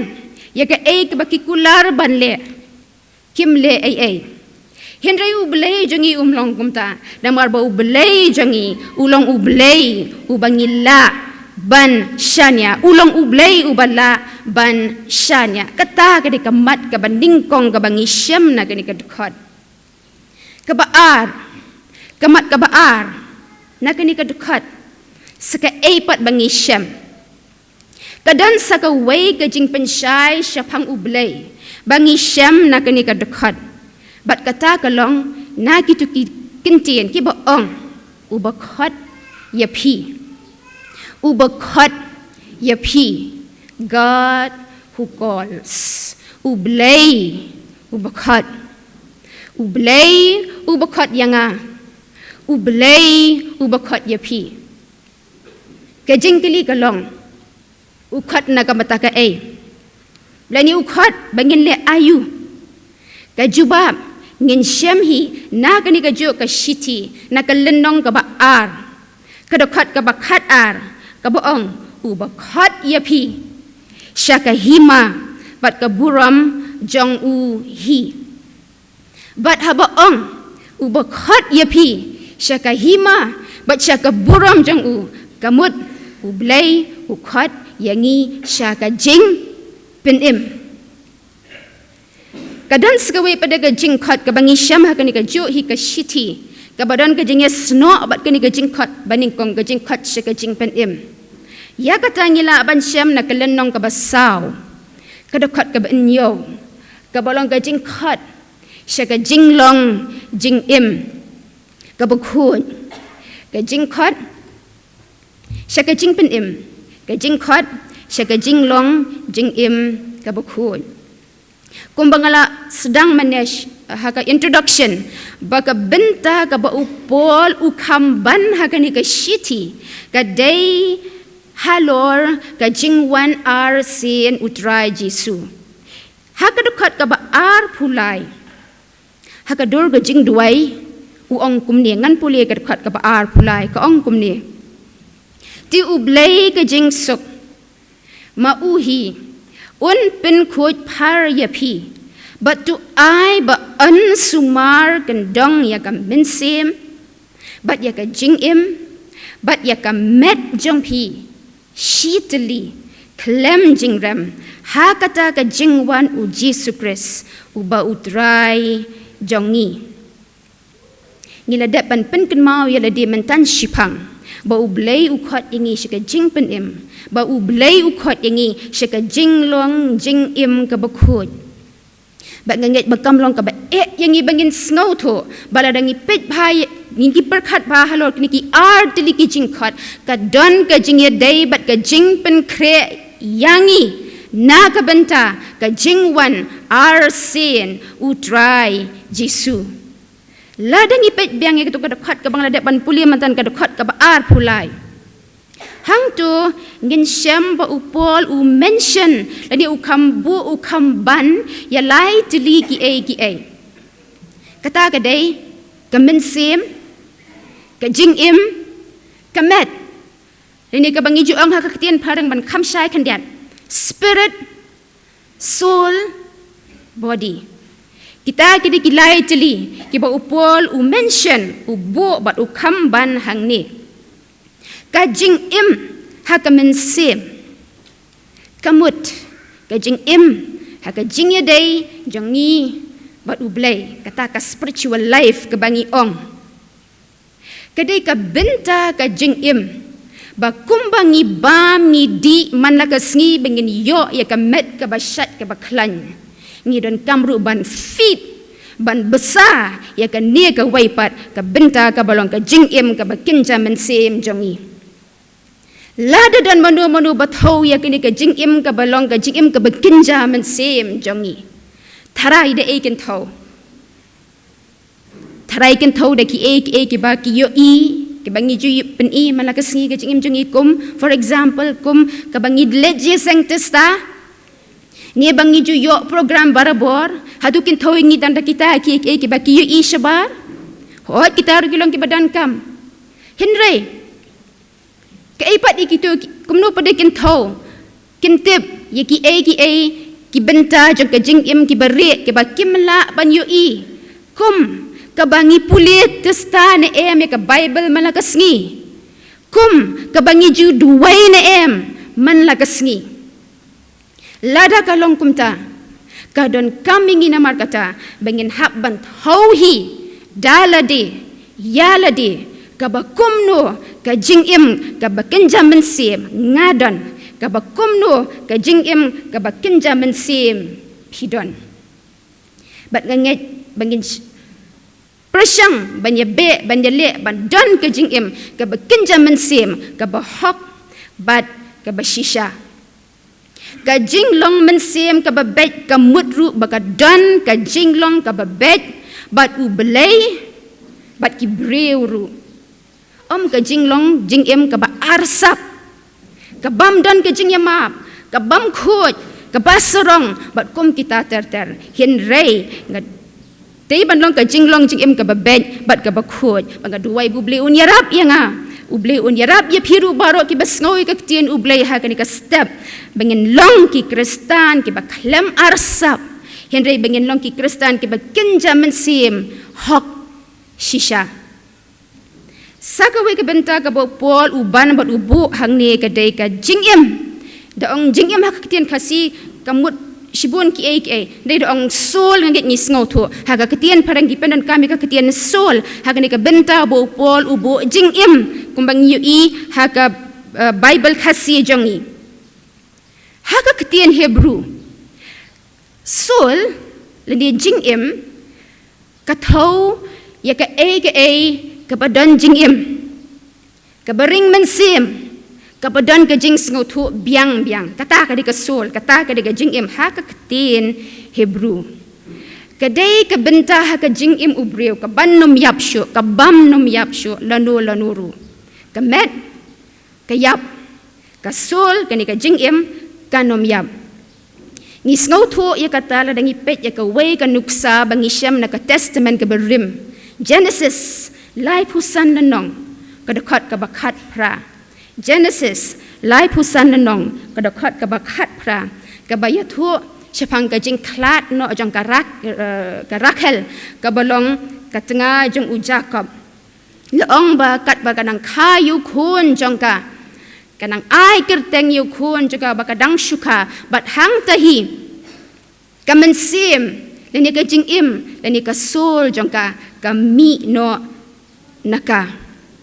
ïa kaei kaba ki kular ban leh, kim leh ei ei. Hynrei U Blei jong ngi um long kumta, namar ba U Blei jong ngi u long U Blei uba ngi lah ban shaniah, u long U Blei uba lah ban shaniah. Kata ka dei ka mat kaba nyngkong kaba ngi shem na kane ka dkhot. Kaba ar, ka mat kaba ar na kane ka dkhot, sa kaei pat ba ngi shem. Ka don sa kawei ka jingpynshai shaphang U Blei ba ngi shem na kane ka dkhot. Bad kata ka long na kito ki kyntien kiba ong, uba khot ïa phi, uba khot ïa phi, God who calls. U Blei uba khot, U Blei uba khot ïa nga, U Blei uba khot ïa phi. Ka jingkylli ka long, u khot na ka bynta kaei? Lane u khot ba ngin leh aïu? Ka jubab ngin shem hi na kane kajuh ka shithi, na ka lynnong kaba ar, ka dkhot kaba khat ar, kaba ong, uba khot ïa phi sha ka hima bad ka burom jong u hi. Bad haba ong, uba khot ïa phi sha ka hima bad sha ka burom jong u, ka mut U Blei u khot ïa ngi sha ka jingpynim. Ka don sa kawei pat de ka jingkhot kaba ngi shem ha kane kajuh hi ka shithi, kaba don ka jingïasnoh bad kane ka jingkhot banyngkong, ka jingkhot sha ka jingpynim. Ïa kata ngi lah ban shem na ka lynnong kaba saw, ka dkhot kaba hynñiew, kaba long ka jingkhot sha ka jinglong jingim kaba khuid, ka jingkhot sha ka jingpynim, ka jingkhot sha ka jinglong jingim kaba khuid. Kumba nga la sdang mynne sh-, ha ka introduction, ba ka bynta kaba u Paul u kham ban ha kane ka shithi ka dei halor ka jingwan arsien U Trai Jisu. Ha ka dkhot kaba arphew lai, ha ka dur ka jingduwai, u ong kumne, ngan pule ka dkhot kaba arphew lai, ka ong kumne: Te U Blei ka jingsuk, ma u hi un pynkhuid phar ïa phi, bad to ai ba yn sumar kyndong ïa ka mynsiem bad ïa ka jingim bad ïa ka met jong phi shi tylli khlem jingrem, ha kata ka jingwan U Jisu Khrist uba U Trai jong ngi. Ngi la dep ban pynkynmaw ïa lade mynta shiphang ba U Blei u khot ïa ngi sha ka jingpynim, ba U Blei u khot ïa ngi sha ka jinglong jingim kaba khuid. Bad nga ngeit ba kam long kaba eh ïa ngi ba ngin sngewthuh ba lada ngi peit bha, ngi pyrkhat bha halor kine ki ar tylli ki jingkhot, ka don ka jingïadei bad ka jingpynkhreh ïa ngi na ka bynta ka jingwan arsien U Trai Jisu. Lada ngi peit biang ïa kato ka dkhot kaba nga la dep ban pule mynta, ka dkhot kaba arphew lai, hangto ngin shem ba u Paul u mention lane u kham buh, u kham ban ïa lai tylli kiei kiei. Kata ka dei ka mynsiem, ka jingim, ka met, lane kaba ngi ju ong ha ka ktien phareng ban kham shai khyndiat, spirit, soul, body. Kita ki dei ki lai tylli kiba u Paul u mention, u buh bad u kham ban hangne. Ka jingim ha ka mynsiem. Ka mut, ka jingim ha ka jingïadei jong ngi bad U Blei, kata ka spiritual life kaba ngi ong. Ka dei ka bynta ka jingim ba kumba ngi bam ngi dih man la ka sngi ba ngin ïoh ïa ka met kaba shait kaba khlaiñ, ngi donkam ruh ban fit, ban bsa ïa kane kawei pat ka bynta kaba long ka jingim kaba kynja mynsiem jong ngi. Lada don mano mano ba thew ïa kane ka jingim kaba long ka jingim kaba kynja mynsiem jong ngi, tharai da ei kin thew? Tharai kin thew da kiei kiei kiba ki ïohi, kiba ngi ju pyni man la ka sngi ka jingim jong ngi, kum, for example, kum kaba ngi leit jingïaseng tista, ne ba ngi ju ïoh program barabor. Haduh kin thew ïa ngi tang da kita kiei kiei kiba ki ïohi shabar? Hooid, kita ruh ki long kiba donkam. Hynrei kaei pat ïa kito ki, kumno pat de kin thew, kin tip ïa kiei kiei ki bynta jong ka jingim kiba rieh, kiba kim lah ban ïohi? Kum kaba ngi pule tista ne em ïa ka Baibl man la ka sngi? Kum kaba ngi ju duwai ne em man la ka sngi? Lada ka long kumta, ka donkam ïa ngi namar kata ba ngin hap ban thew hi da lade ïa lade, kaba kumno ka jingim kaba kynja mynsiem nga don, kaba kumno ka jingim kaba kynja mynsiem phi don. Bad nga ngeit ba ngin sh-, pyrshang ban ïabeh, ban ïaleh ban don ka jingim kaba kynja mynsiem, kaba hok bad kaba shisha. Ka jinglong mynsiem kaba beit ka mut ruh ba ka don ka jinglong kaba beit bad U Blei bad ki briew ruh. Ym ka jinglong jingim kaba arsap, ka bym don ka jingïamap, ka bym khuid, kaba sarong bad kum kita ter ter. Hynrei nga dei ban long ka jinglong jingim kaba beit bad kaba khuid, ba nga duwai ba U Blei un ïarap ïa nga. U Blei un ïarap ïa phi ruh baroh kiba sngew ïa ka ktien U Blei ha kane ka step, ba ngin long ki Khristan kiba khlem arsap, hynrei ba ngin long ki Khristan kiba kynja mynsiem hok shisha. Sa kawei ka bynta kaba u Paul u ban bad u buh hangne ka dei ka jingim. Da ong jingim ha ka ktien Khasi ka mut shibun kiei kiei. Dei da ong soul, nga ngeit ngi sngewthuh. Ha ka ktien phareng ki pyndonkam ïa ka ktien soul ha kane ka bynta ba u Paul u buh jingim, kumba ngi ïohi ha ka, eh, Baibl Khasi jong ngi. Ha ka ktien Hebru, soul lane jingim ka thew ïa kaei kaei kaba don jingim, kaba ring mynsiem, kaba don ka jingsngewthuh biang biang. Kata ka dei ka soul, kata ka dei ka jingim ha ka ktien Hebru. Ka dei ka bynta ha ka jingim u briew, ka ban nym ïap shuh, ka bym nym ïap shuh lano lano ruh. Ka met ka ïap, ka soul, kane ka jingim ka nym ïap. Ngi sngewthuh ïa kata lada ngi peit ïa kawei ka nuksa ba ngi shem na ka Testament kaba rim. Genesis laiphew san lynnong, ka dkhot kaba khatphra. Genesis laiphew san lynnong, ka dkhot kaba khatphra, kaba ïathuh shaphang ka jingkhlad noh jong ka Rak-, eh, ka Rakhel, kaba long ka tnga jong u Jakob. La ong ba katba ka nang kha ïa u khun jong ka, ka nang ai kyrteng ïa u khun jong ka ba ka dang shu kha, bad hangta hi ka mynsiem lane ka jingim lane ka soul jong ka ka mih noh na ka.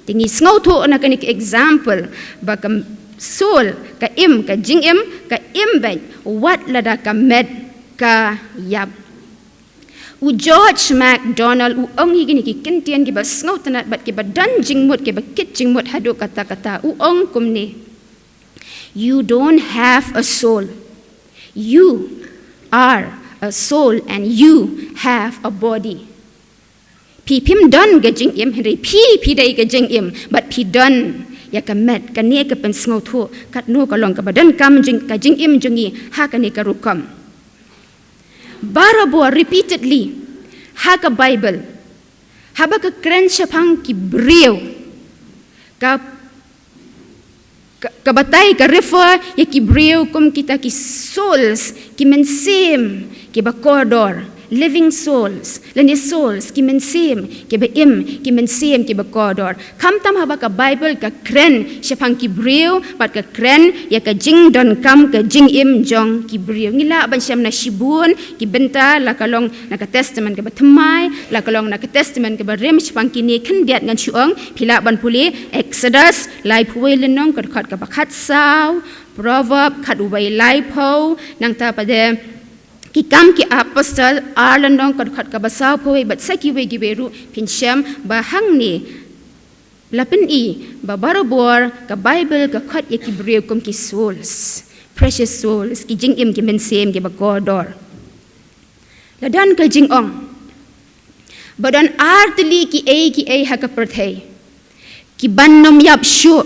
Te ngi sngewthuh na kane ka example ba ka soul, ka im, ka jingim ka im beit wat lada ka met ka ïap. U George MacDonald u ong hi kine ki kyntien kiba sngewtynnat bad kiba don jingmut, kiba kit jingmut haduh katta katta. U ong kumne: "You don't have a soul. You are a soul and you have a body." Phi phim don ka jingim, hynrei phi, phi dei ka jingim bad phi don ïa ka met, kane ka pynsngewthuh katno ka long kaba donkam jing, ka jingim jong ngi ha kane ka rukom. Barabor, repeatedly, ha ka Baibl, haba ka kren shaphang ki briew, ka, ka, ka batai, ka refer ïa ki briew kum kita ki souls, ki mynsiem kiba kordor. living souls, lane souls, ki mynsiem kiba im, ki mynsiem kiba kordor. Khamtam haba ka Bible ka kren shaphang ki briew, bad ka kren ïa ka jingdonkam, ka jingim jong ki briew. Ngi lah ban shem na shibun ki bynta, la ka long na ka Testament kaba thymmai, la ka long na ka Testament kaba rim, shaphang kine khyndiat ngan shu ong, phi lah ban pule Exodus laiphew wei lynnong, ka dkhot kaba khatsaw, Proverb khatwei laiphew, nangta pat de Ki Kam ki Apostol ar lynnong, ka dkhot kaba sawphew wei, bad sa kiwei kiwei ruh phin shem ba hangne la pyni ba barabor ka Bible ka khot ïa ki briew kum ki souls, precious souls, ki jingim, ki mynsiem kiba kordor. La don ka jingong ba don artylli kiei kiei ha ka pyrthei kiban ym ïap shuh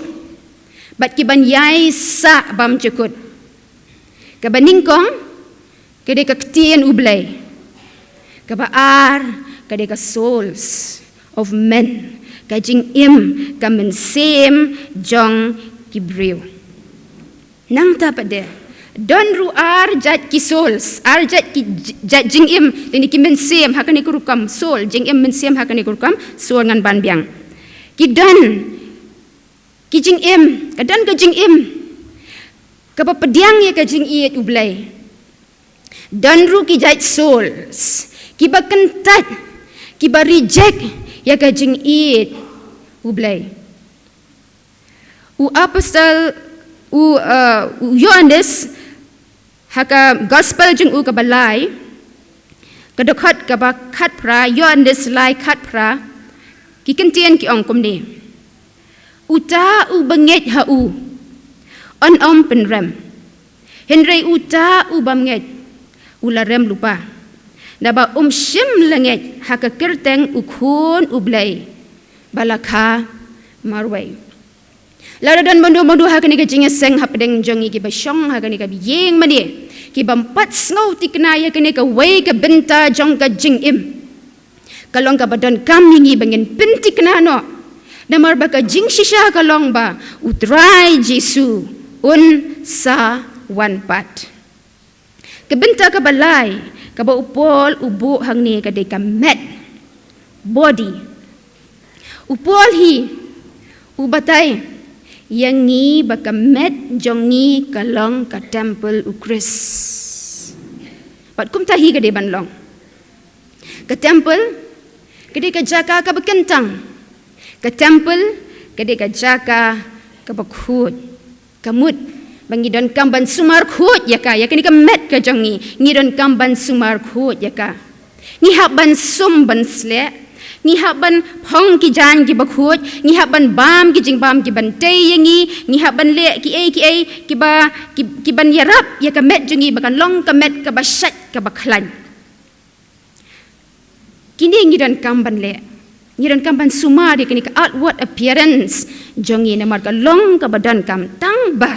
bad kiban ïai sah bymjukut. Kaba nyngkong ka dei ka ktien U Blei. Kaba ar ka dei ka souls of men, ka jingim, ka mynsiem jong ki briew. Nangta pat de don ruh ar jait ki souls, ar jait ki j-, jait jingim, lane ki mynsiem ha kane ka rukom, soul, jingim, mynsiem ha kane ka rukom, soul ngan ban biang. Ki don ki jingim, ka don ka jingim kaba pdiang ïa ka jingïeit U Blei. Don ruh ki jait souls kiba kyntait, kiba reject ïa ka jingïeit U Blei. U apostol, u, uh, u Ïoannis, ha ka gospel jong u kaba lai, ka dkhot kaba khatphra, Ïoannis lai khatphra, ki kyntien ki ong kumne: Uta uba ngeit ha u, un ym pynrem. Hynrei uta u bym ngeit, u la rem lypa, naba um shym la ngeit ha ka kyrteng U Khun U Blei ba la kha marwei. Lada don mynno mynno ha kane ka jingïaseng hapdeng jong ngi kiba shong ha kane ka ïing mane, kibym pat sngew thikna ïa kane kawei ka bynta jong ka jingim, ka long kaba donkam ïa ngi ba ngin pynthikna noh. Namar ba ka jingshisha ka long ba U Trai Jisu un sa wan pat. Ka bynta kaba lai kaba u Paul u buh hangne ka dei ka met, body. U Paul hi u batai ïa ngi ba ka met jong ngi ka long ka temple U Khrist. Bad kumta hi ka dei ban long. Ka temple ka dei ka jaka kaba kyntang. Ka temple ka dei ka jaka kaba khuid. Ka mut ba ngi donkam ban sumar khuid ïa ka, ïa kane ka met ka jong ngi, ngi donkam ban sumar khuid ïa ka. Ngi hap ban sum ban sleh, ngi hap ban phong ki jaiñ kiba khuid, ngi hap ban bam ki jingbam kiban tei ïa ngi, ngi hap ban leh kiei kiei kiba, ki, kiban ïarap ïa ka met jong ngi ba kan long ka met kaba shait kaba khlaiñ. Kine ngi donkam ban leh. Ngi donkam ban sumar ïa kine ka outward appearance jong ngi namar ka long kaba donkam, tang ba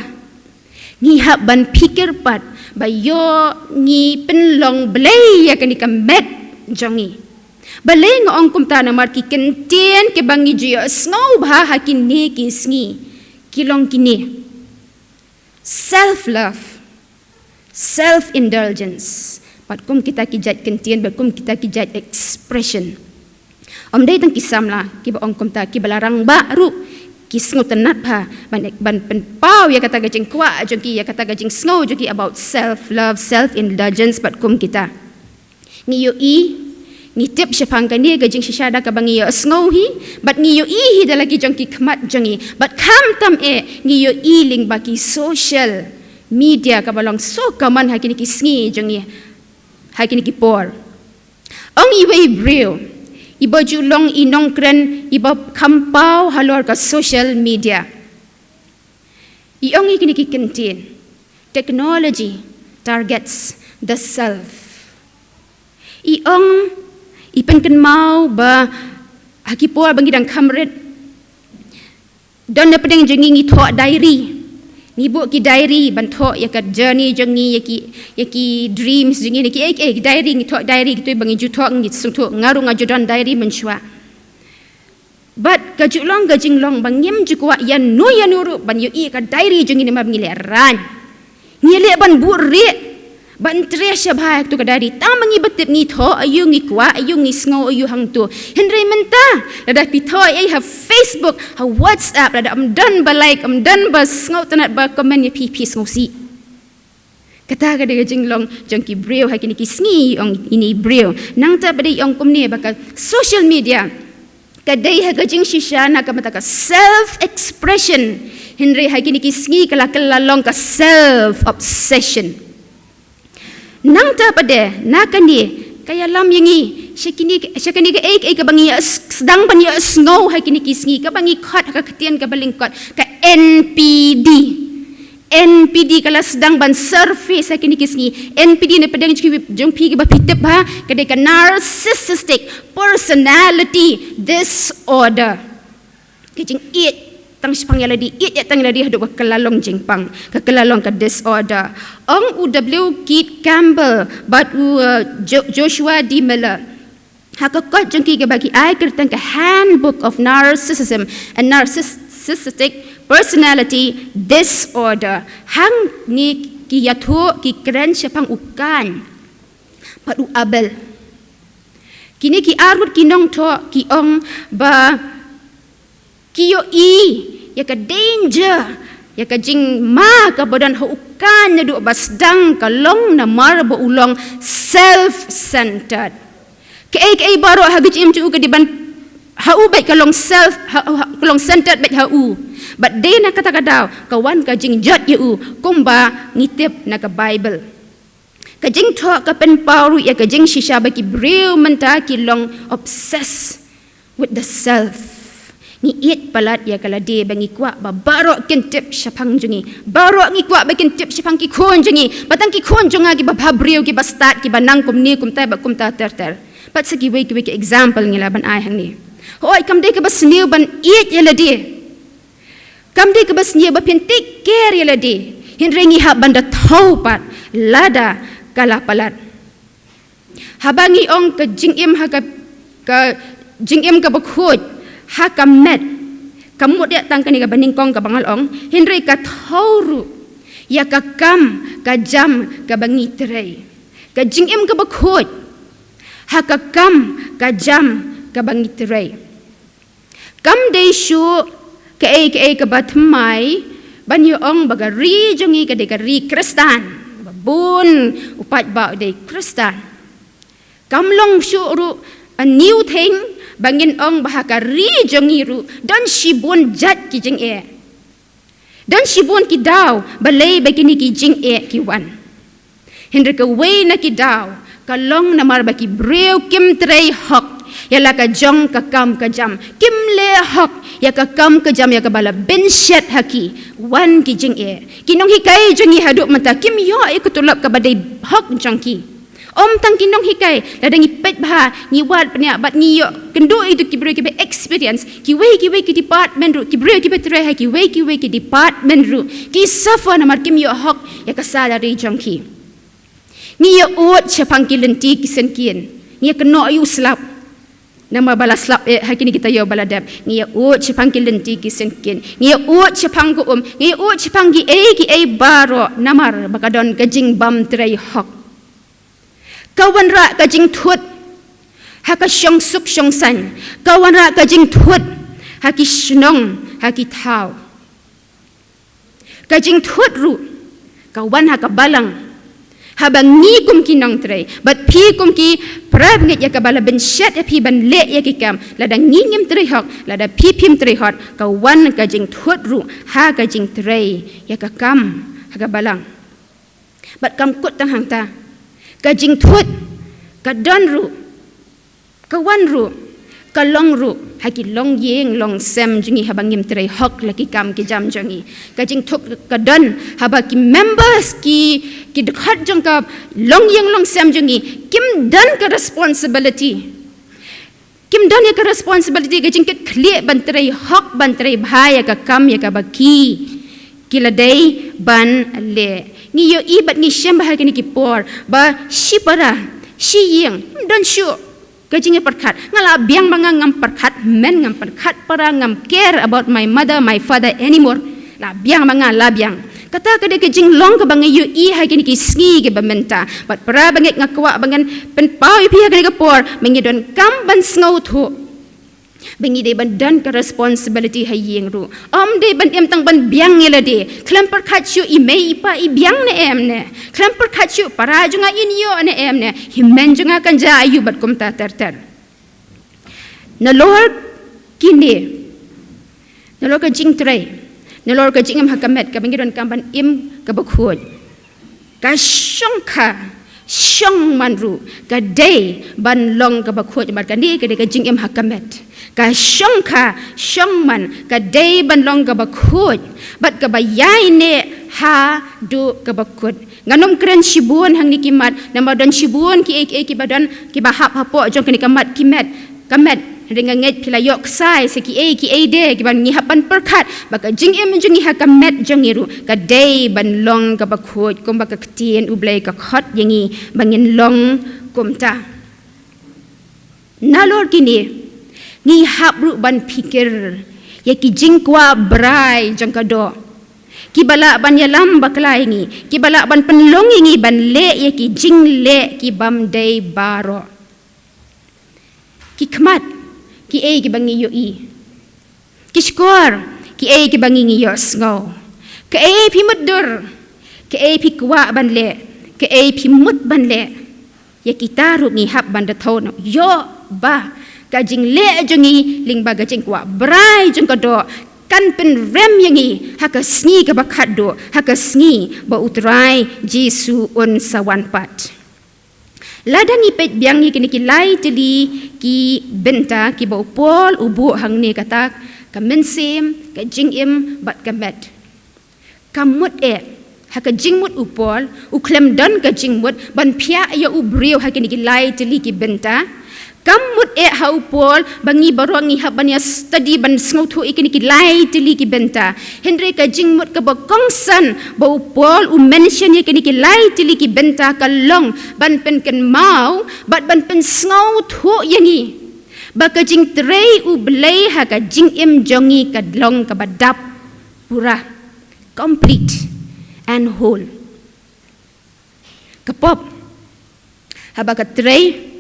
ngi hap ban phikir pat ba ïoh ngi pynlong blei ïa kane ka met jong ngi. Balei nga ong kumta? Namar ki kyntien kiba ngi ju ïohsngew bha ha kine ki sngi ki long kine: self love, self indulgence, bad kum kita ki jait kyntien, bad kum kita ki jait expression. Ym dei tang ki samla kiba ong kumta, kiba la rangbah ruh ki sngewtynnat bha ban, ban pynpaw ïa kata ka jingkwah jong ki, ïa kata ka jingsngew jong ki about self love, self indulgence, bad kum kita. Ngi ïohi, ngi tip shaphang kane ka jingshisha da kaba ngi ïohsngew hi, bad ngi ïohi hi da la ki jong ki khmat jong ngi, bad khamtam eh ngi ïohi lyngba ki social media kaba long so common ha kine ki sngi jong ngi, ha kine ki por. Ong iwei i briew iba ju long i nongkren iba kham paw halor ka social media. I ong ïa kine ki kyntien: technology targets the self. I ong, i pynkynmaw ba ha ki por ba ngi dang kham rit, don na pdeng jong ngi ngi thoh diary. Ngi buh ki diary ban thoh ïa ka journey jong ngi, ïa ki, ïa ki dreams jong ngi, ïa ki, eh, eh, ki diary, ngi thoh diary, kito ba ngi ju thoh, ngi sngewthuh, nga ruh nga ju don diary mynshuwa. Bad ka ju long ka jinglong ba ngim ju kwah ïano ïano ruh ban ïohi ka diary jong ngi namar ba ngi lehraiñ. Ngi leh ban buhrieh, ban trei sha bha ïa kato ka diary. Tang ma ngi ba tip ngi thoh aïu, ngi kwah aïu, ngi sngew aïu hangto. Hynrei mynta lada phi thoh ei ha Facebook, ha WhatsApp, lada ym don ba like, ym don ba sngewtynnad, ba comment ïa phi, phi sngewsih. Kata ka dei ka jinglong jong ki briew ha kine ki sngi, ong ine i briew. Nangta pat de ong kumne ba ka social media ka dei ha ka jingshisha na ka bynta ka self expression. Hynrei ha kine ki sngi ka la kylla long ka self obsession. Nangta pat de na kane ka ïalam ïa ngi sha kine, sha kane kaei kaei kaba ngi ïa s-, sdang ban ïa sngew ha kine ki sngi, kaba ngi khot ha ka ktien kaba lyngkot ka N P D. N P D ka la sdang ban surface ha kine ki sngi. N P D na pdeng jong phi, jong phi kiba phi tip bha, ka dei ka narcissistic personality disorder. Ka jingïeit tang shaphang ïa lade, ïeit ïa tang ïa lade haduh ka kylla long jingpang, ka kylla long ka disorder. Ong u W. Keith Campbell bad u, uh, Jo-, Joshua D. Miller ha ka kot jong ki kaba ki ai kyrteng ka Handbook of Narcissism and Narcissistic Personality Disorder. Hangne ki ïathuh, ki kren shaphang u Kain bad u Abel. Kine ki arngut ki nongthoh ki ong ba ki ïohi ïa ka danger, ïa ka jingma kaba don ha u Kain naduh ba sdang ka long, namar ba u long self-centered. Kaei kaei baroh ha ka jingim jong u ka dei ban ha u beit, ka long self, ha, ha, ka long centered beit ha u. Bad dei na kata ka daw ka wan ka jingjot ïa u, kumba ngi tip na ka Bible. Ka jingthoh ka pynpaw ruh ïa ka jingshisha ba ki briew mynta ki long obsessed with the self. Ngi ïeit palat ïa ka lade, ba ngi kwah ba baroh kin tip shaphang jong ngi. Baroh ngi kwah ba kin tip shaphang ki khun jong ngi. Ba tang ki khun jong nga kiba bhabriew, kiba stad, kiba nang kumne kumtai bad kumta ter ter. Bad sa kiwei kiwei ki example ngi lah ban ai hangne. Hooid, kam dei kaba sniew ban ïeit ïa lade. Kam dei kaba sniew ba phin take care ïa lade. Hynrei ngi hap ban da thew pat lada ka la palat. Haba ngi ong ka jingim ha ka, ka jingim kaba khuid ha ka met, kam mut ïa tang kane kaba nyngkong kaba nga la ong, hynrei ka thew ruh ïa ka kam ka jam kaba ngi trei. Ka jingim kaba khuid ha ka kam ka jam kaba ngi trei. Kam dei shuh kaei kaei kaba thymmai ban ïa ong ba ka ri jong ngi ka dei ka ri Khristan, ba bun u paidbah u dei Khristan. Kam long shuh ruh a new thing ba ngin ong ba ha ka ri jong ngi ruh don shibun jait ki jingeh. Don shibun ki daw balei ba kine ki jingeh ki wan. Hynrei kawei na ki daw ka long namar ba ki briew kim trei hok ïa la ka jong ka kam ka jam. Kim leh hok ïa ka kam ka jam ïa kaba la bynshet ha ki, wan ki jingeh. Ki nonghikai jong ngi haduh mynta kim ïoh ïa ka tulop kaba dei hok jong ki. Ym tang ki nonghikai, lada ngi peit bha, ngi wad bniah bad ngi ïoh kynduh ïa ki briew kiba experience, kiwei kiwei ki department ruh, ki briew kiba trei ha kiwei kiwei ki department ruh ki suffer namar kim ïoh hok ïa ka salary jong ki. Ngi ïa ud shaphang ki lynti ki syngkien, ngi ïa kynnoh ïa u slap. Namar ba la slap eh ha kine ki taïew ba la dep. Ngi ïa ud shaphang ki lynti ki syngkien, ngi ïa ud shaphang ka um, ngi ïa ud shaphang kiei kiei baroh namar ba ka don ka jingbym trei hok. Ka wanrah ka jingthut ha ka shongsuk shongsaiñ, ka wanrah ka jingthut ha ki shnong ha ki thaw. Ka jingthut ruh ka wan ha ka balang. Haba ngi kum ki nongtrei bad phi kum ki para bangeit ïa kaba la bynshet ïa phi ban leh ïa ki kam, lada ngi ngim trei hok, lada phi phim trei hok, ka wan ka jingthut ruh ha ka jingtrei ïa ka kam ha ka balang. Bad kam kut tang hangta, ka jingthut ka don ruh, ka wan ruh, ka long ruh ha ki longïing longsem jong ngi haba ngim trei hok la ki kam ki jam jong ngi. Ka jingthut ka don haba ki members, ki, ki dkhot jong ka longïing longsem jong ngi kim don ka responsibility. Kim don ïa ka responsibility, ka jingkitkhlieh ban trei hok, ban trei bha ïa ka kam ïa kaba ki, ki la dei ban leh. Ngi ïohi bad ngi shem bha ha kine ki por ba shipara, shi ïing, ym don shuh ka jingïapyrkhat. Nga la biang ba nga ngam pyrkhat men, ngam pyrkhat para, ngam care about my mother, my father anymore. La biang ba nga la biang. Kata ka dei ka jinglong kaba ngi ïohi ha kine ki sngi kiba mynta. Bad para bangeit, nga kwah ba ngan pynpaw ïa phi ha kane ka por ba ngi donkam ban sngewthuh ba ngi dei ban don ka responsibility ha ïing ruh. Ym dei ban im tang ban biang ïa lade. Khlem pyrkhat shuh i mei i pa i biang ne em ne. Khlem pyrkhat shuh para jong nga in ïoh ne em ne. Hynmen jong nga kan jia aïu bad kumta ter ter. Nalor kine, nalor ka jingtrei, nalor ka jingim ha ka met kaba ngi donkam ban im kaba khuid, ka shongkha shongman ruh ka dei ban long kaba khuid. Namar kane ka dei ka jingim ha ka met. Ka shongkha shongman ka dei ban long kaba khuid bad kaba ïaineh haduh kaba kut. Ngan ym kren shibun hangne ki mat, namar don shibun kiei kiei kiba don kiba hap hapoh jong kane ka mat ki met, ka met. Hynrei nga ngeit phi la ïoh ksai sa kiei kiei de kiba ngi hap ban pyrkhat ba ka jingim jong ngi ha ka met jong ngi ruh ka dei ban long kaba khuid kumba ka ktien U Blei ka khot ïa ngi ba ngin long kumta. Nalor kine ngi hap ruh ban phikir ïa ki jingkwah brai jong ka doh kiba lah ban ïalam bakla ïa ngi, kiba lah ban pynlong ïa ngi ban leh ïa ki jingleh ki bym dei baroh. Ki khmat, kiei kiba ngi ïohi. Ki shkor, kiei kiba ngi ngi ïohsngew. Kaei phi mutdur, kaei phi kwah ban leh, kaei phi mut ban leh. Ïa kita ruh ngi hap ban da thew noh. Ïoh ba ka jingleh jong ngi lyngba ka jingkwah brai jong ka doh kan pynrem ïa ngi ha ka sngi kaba khatduh, ha ka sngi ba U Trai Jisu un sa wan pat. Lada ngi peit biang ïa kine ki lai tylli ki bynta kiba u Paul u buh hangne, kata ka mynsiem, ka jingim bad ka met. Ka mut eh ha ka jingmut u Paul, u khlem don ka jingmut ban phiah ïa u briew ha kine ki lai tylli ki bynta. Ka mut eh ha u Paul ba ngi baroh ngi hap ban ïa study, ban sngewthuh ïa kine ki lai tylli ki bynta. Hynrei ka jingmut kaba kongsan ba u Paul u mention ïa kine ki lai tylli ki bynta ka long ban pynkynmaw bad ban pynsngewthuh ïa ngi ba ka jingtrei U Blei ha ka jingim jong ngi ka long kaba dap pura, complete and whole. Ka pop haba ka trei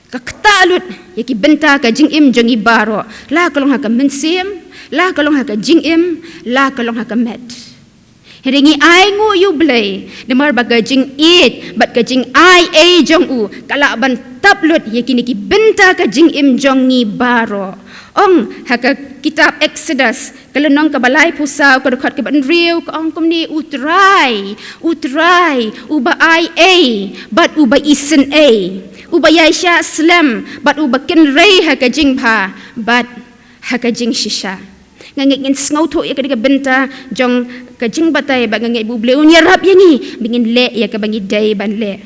ka ktah lut ïa ki bynta ka jingim jong ngi baroh, la ka long ha ka mynsiem, la ka long ha ka jingim, la ka long ha ka met. Hynrei ngi ainguh ïa U Blei namar ba ka jingïeit bad ka jingai ei jong u ka lah ban tap lut ïa kine ki bynta ka jingim jong ngi baroh. Ong ha ka kitab Exodus, ka lynnong kaba laiphew saw, ka dkhot kaba hynriew, ka ong kumne: U Trai, U Trai, uba ai ei bad uba isynei, uba ïaishah slem bad uba kynrei ha ka jingbha bad ha ka jingshisha. Nga ngeit ngin sngewthuh ïa kane ka bynta jong ka jingbatai, ba nga ngeit ba U Blei un ïarap ïa ngi ba ngin leh ïa kaba ngi dei ban leh.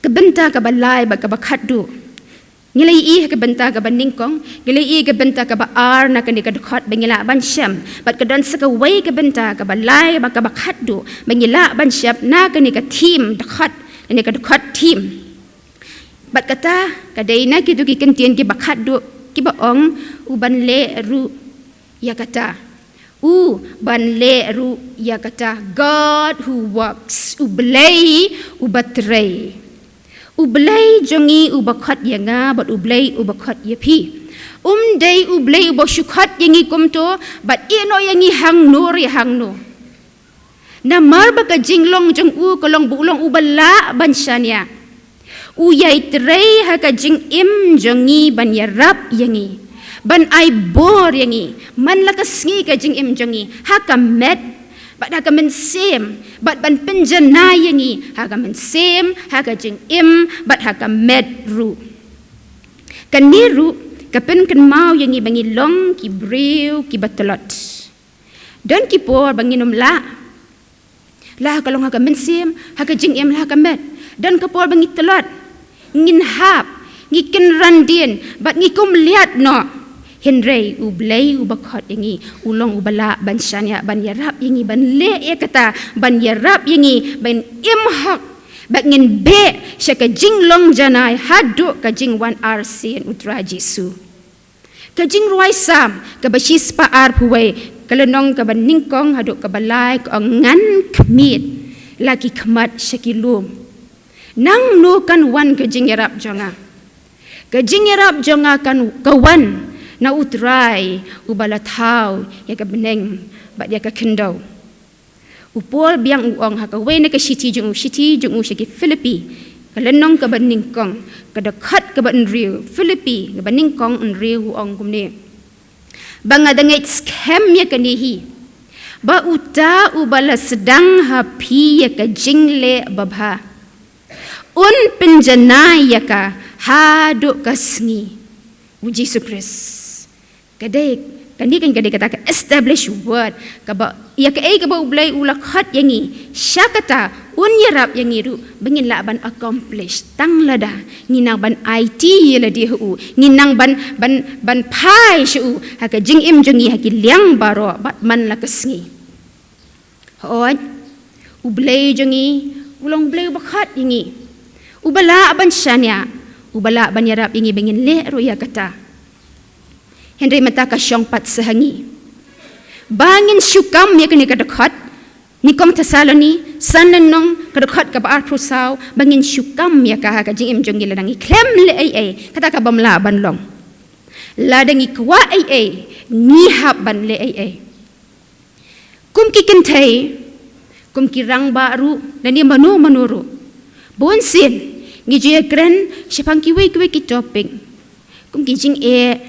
Ka bynta kaba lai bad kaba khatduh, ngi la ïohi ha ka bynta kaba nyngkong, ngi la ïohi ha ka bynta kaba ar na kane ka dkhot ba ngi lah ban shem. Bad ka don sa kawei ka bynta kaba lai bad kaba khatduh ba ngi lah ban shem na kane ka theme dkhot, kane ka dkhot theme. Bad kata ka dei na kito ki kyntien kiba khatduh kiba ong: U ban leh ruh ïa kata. U ban leh ruh ïa kata. God who works. U Blei uba trei. U Blei jong ngi uba khot ïa nga bad U Blei uba khot ïa phi. Um dei U Blei uba shu khot ïa ngi kumto bad ïehnoh ïa ngi hangno re hangno. Namar ba ka jinglong jong u ka long ba u long uba lah ban shaniah. U ïai trei ha ka jingim jong ngi ban ïarap ïa ngi, ban ai bor ïa ngi man la ka sngi ka jingim jong ngi, ha ka met bad ha ka mynsiem, bad ban pynjanai ïa ngi ha ka mynsiem, ha ka jingim bad ha ka met ruh. Kane ruh ka pynkynmaw ïa ngi ba ngi long ki briew kiba tlot. Don ki por ba ngin ym lah, la ka long ha ka mynsiem, ha ka jingim, la ka met. Don ka por ba ngi tlot, ngin hap, ngi kynran dien bad ngi kymliat noh. Hynrei U Blei uba khot ïa ngi u long uba lah ban shaniah, ban ïarap ïa ngi ban leh ïa kata, ban ïarap ïa ngi ban im hok, bad ngin beh sha ka jinglong janai haduh ka jingwan arsien U Trai Jisu. Ka jingrwai Salm kaba shispah arphew wei, Ka lynnong kaba nyngkong haduh kaba lai ka ong, ngan khmied la ki khmat sha ki lum. Nangno kan wan ka jingïarap jong nga? Ka jingïarap jong nga kan ka wan na U Trai uba la thaw ïa ka bneng bad ïa ka khyndew. U Paul biang u ong ha kawei na ka shithi jong u, shithi jong u sha ki Philippi, ka lynnong kaba nyngkong, ka dkhot kaba hynriew, Philippi kaba nyngkong hynriew, u ong kumne: Ba nga da ngeit skhem ïa kane hi, ba uta uba la sdang ha phi ïa ka jingleh babha un pynjanai ïa ka haduh ka sngi U Jisu Khrist. Ka dei, kane kan ka dei kata ka established word, kaba ïa kaei kaba U Blei u la khot ïa ngi, sha kata un ïarap ïa ngi ruh ba ngin lah ban accomplish tang lada ngi nang ban aiti ïa lade ha u, ngi nang ban, ban, ban phai sha u ha ka jingim jong ngi ha ki liang baroh bad man la ka sngi. Hooid, U Blei jong ngi u long U Blei uba khot ïa ngi, uba lah ban shaniah, uba lah ban ïarap ïa ngi ba ngin leh ruh ïa kata. Hynrei mynta ka shong pat sha ngi ba ngin shu kam ïa kane ka dkhot, Nyngkong Thessaloni san lynnong, ka dkhot kaba arphew saw, ba ngin shu kam ïa ka ha ka jingim jong ngi lada ngi khlem leh ei ei, kata ka bym lah ban long. Lada ngi kwah ei ei, ngi hap ban leh ei ei. Kum ki kynthei, kum ki rangbah ruh, lane mano mano ruh, bunsien ngi ju ïakren shaphang kiwei kiwei ki topic, kum ki jingeh,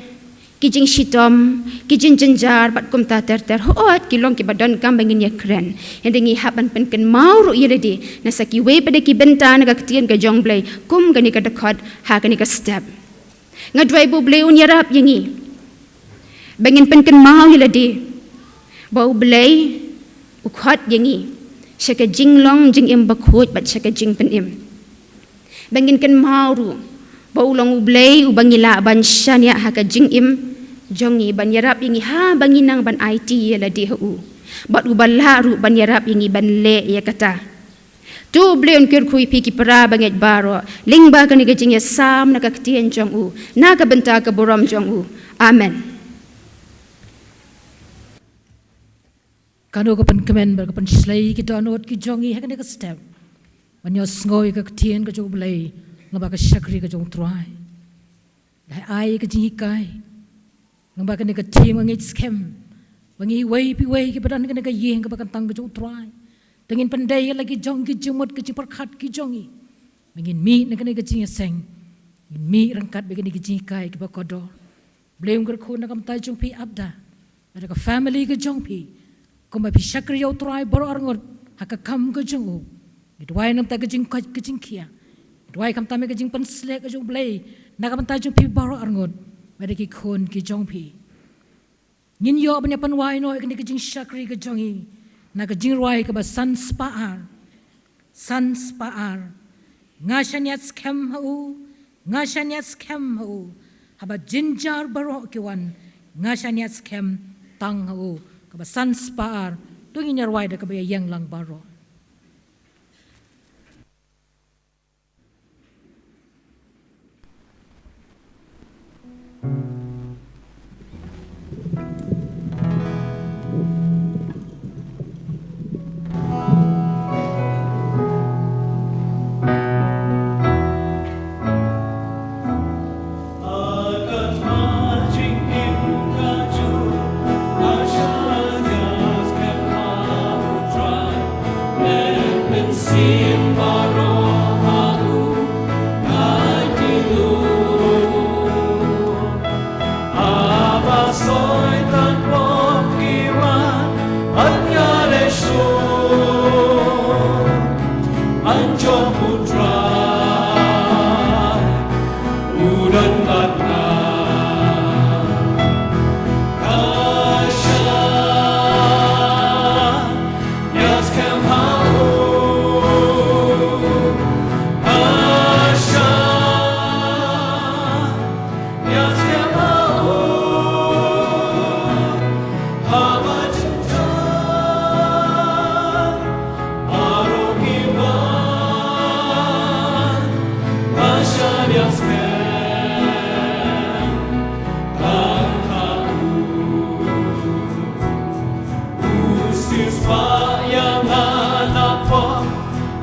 ki jingshitom, ki jingjynjar bad kumta ter ter. Hooid, ki long kiba donkam ba ngin ïakren. Hynrei ngi hap ban pynkynmaw ruh ïa lade na sa kiwei pat de ki bynta na ka ktien ka jong U Blei, kum kane ka dkhot ha kane ka step. Nga duwai ba U Blei un ïarap ïa ngi ba ngin pynkynmaw ïa lade ba U Blei u khot ïa ngi sha ka jinglong jingim bakhuid bad sha ka jingpynim. Ba ngin kynmaw ruh ba u long U Blei uba ngi lah ban shaniah ha ka jingim jong ngi, ban ïarap ïa ngi haba ngi nang ban aiti ïa lade ha u, bad uba lah ruh ban ïarap ïa ngi ban leh ïa kata. To U Blei un kyrkhu ïa phi ki para bangeit baroh lyngba kane ka jingïasam na ka ktien jong u, na ka bynta ka burom jong u. Amen. Kano ka pynkmen bad ka pynshlei ki dohnud ki jong ngi ha kane ka step ban ïohsngew ïa ka ktien ka jong U Blei lyngba ka shakri ka jong U Trai. Dei ai ka jinghikai lyngba kane ka theme, nga ngeit skhem ba ngi iwei pa iwei kiba don ha kane ka ïing kaba kyntang ka jong U Trai, te ngin pyndei ïa la ki jong ki jingmut, ki jingpyrkhat ki jong ngi, ba ngin mih na kane ka jingïaseng, ngin mih ryngkat bad kine ki jinghikai kiba kordor. Blei un kyrkhu na ka bynta jong phi Abda, bad ka family ka jong phi, kumba phi shakri ïa U Trai baroh arngut ha ka kam ka jong u. Ngi duwai na ka bynta ka jingkoit ka jingkhiah, ngi duwai khamtam ïa ka jingpynsleh ka jong U Blei na ka bynta jong phi baroh arngut, bad ki khun ki jong phi. Ngin ïoh ban ïa pynwai noh ïa kane ka jingshakri ka jong ngi na ka jingrwai kaba san spah ar. San spah ar. Nga shaniah skhem ha u, nga shaniah skhem ha u, haba jynjar baroh ki wan, nga shaniah skhem tang ha u. Kaba san spah ar. To ngin ïa rwai da kaba ïeng lang baroh.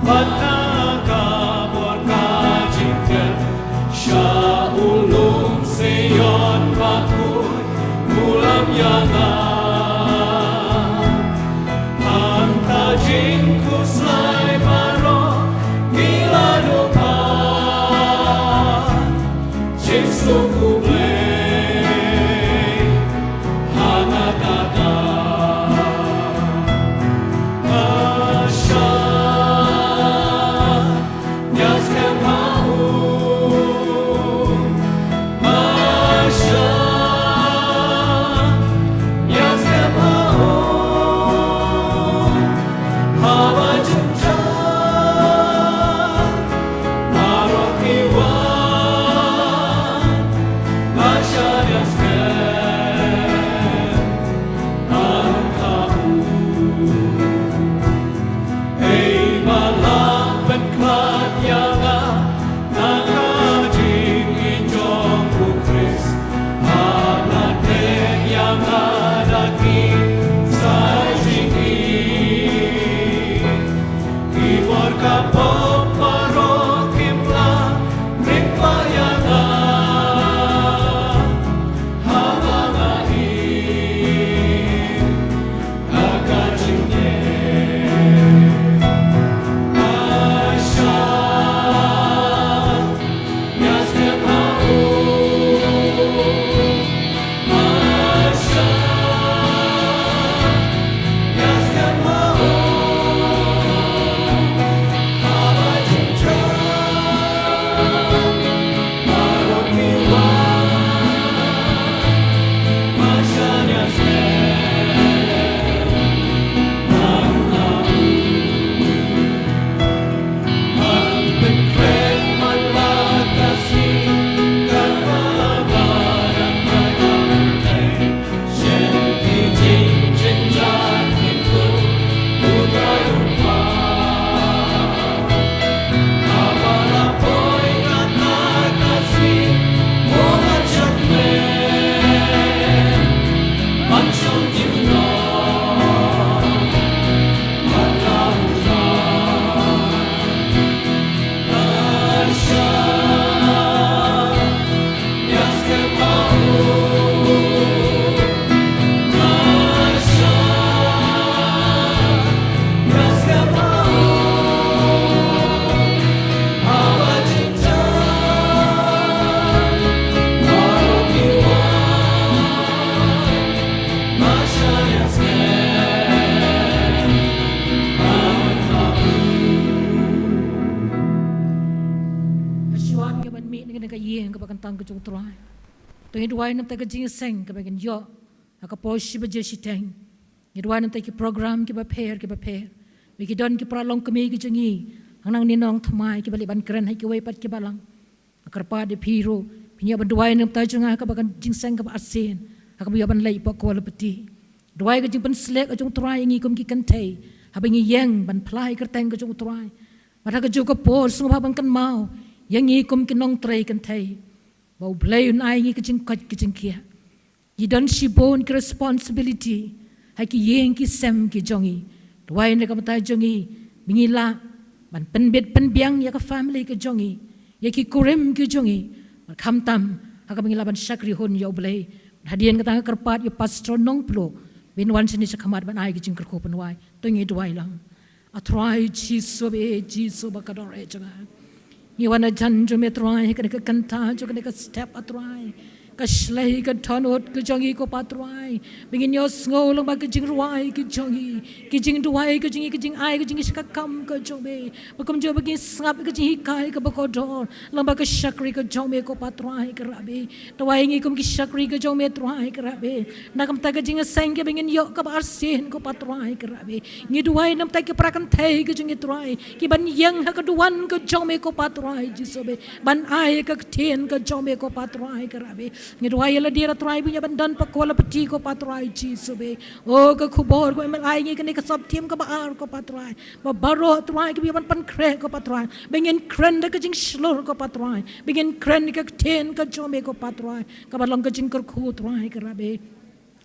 Bad na ka bor ka jingkren sha u lum Sion ba khuid u lam ïa nga. Hangta jingkhuslai baroh ngi la duh pat. Jisu khublei ha nga kata. Masha ïa skhem ha u. Masha ïa skhem ha u. Haba jynjar baroh ki wan, masha ïa skhem ha u. Ei ba la pynkhlad ïa nga na ka jingim jong u Khrist. Haba la teh ïa nga da ki sai jingim, ki bor ka pop baroh kim lah ring ba ïa nga. Haba nga im ha ka jingim, masha ïa skhem ha u. Masha ïa skhem ha u. Haba jynjar baroh ki wan, masha ïa skhem ha u. Shuwa ngi ban mih na ka ïing kaba kyntang ka jong u Trai. To ngi duwai namar ka jingïaseng kaba ngin ïoh ha ka por shi baje shiteng. Ngi duwai namar ki program kiba pher kiba pher. Ba ki don ki para longkmie ki jong ngi hangne nongthymmai kiba leit ban kren ha kiwei pat ki balang. Nga kyrpad ïa phi ruh phin ïa ban duwai namar jong nga ha kaba ka jingïaseng kaba arsien ha kaba ïa ban leit pat ka Kuala Pti. Duwai ka jingpynslek ka jong u Trai ïa ngi kum ki kynthei haba ngi ïeng ban phla ïa ka kyrteng ka jong u Trai. Bad ha kajuh ka por sngewbha ban kynmaw ïa ngi kum ki nongtrei kynthei ba U Blei un ai ïa ngi ka jingkoit ka jingkhiah. Ngi don shibun ki responsibility ha ki ïing ki sem ki jong ngi. Duwai na ka bynta jong ngi ba ngi lah ban pynbit pynbiang ïa ka family ka jong ngi, ïa ki kurim ki jong ngi, bad khamtam ha kaba ngi lah ban shakri hun ïa U Blei. Hadien kata nga kyrpad ïa u Pastor Nongpluh ba un wan shane shakhmat ban ai ka jingkyrkhu pynduwai. To ngi duwai lang. A Trai Jisu ba, Jisu ba ka dor eh jong nga. Ngi wan hajan jong me Trai, kane ka kynta jong kane ka step a Trai. Ka shlei ka dohnud ka jong ngi ko Pa Trai. Ba ngin ïohsngew lyngba ka jingrwai ka jong ngi, ki jingduwai ka jong ngi, ki jingai ka jong ngi sha ka kam ka jong me. Ba kumjuh ba ngin sngap ka jinghikai kaba kordor lyngba ka shakri ka jong me ko Pa Trai Kynrad. Duwai ngi kum ki shakri ka jong me Trai Kynrad. Na ka bynta ka jingïaseng kaba ngin ïoh kaba arsien ko Pa Trai Kynrad. Ngi duwai namar ki para kynthei ka jong ngi Trai, ki ban ïeng ha ka duwan ka jong me ko Pa Trai Jisu ba, ban ai ka ktien ka jong me ko Pa Trai Kynrad. Ngi duwai ïa lade Trai ba ngin ïa ban don pat ka Kuala Pti ko Pa Trai Jisu ba. O ka khubor ko em ai ngi kane ka sap thim kaba ar ko Pa Trai. Ba baroh Trai kiba ïa ban pynkhreh ko Pa Trai, ba ngin kren da ka jingshlur ko Pa Trai, ba ngin kren da ka ktien ka jong me ko Pa Trai, kaba long ka jingkyrkhu Trai Kynrad.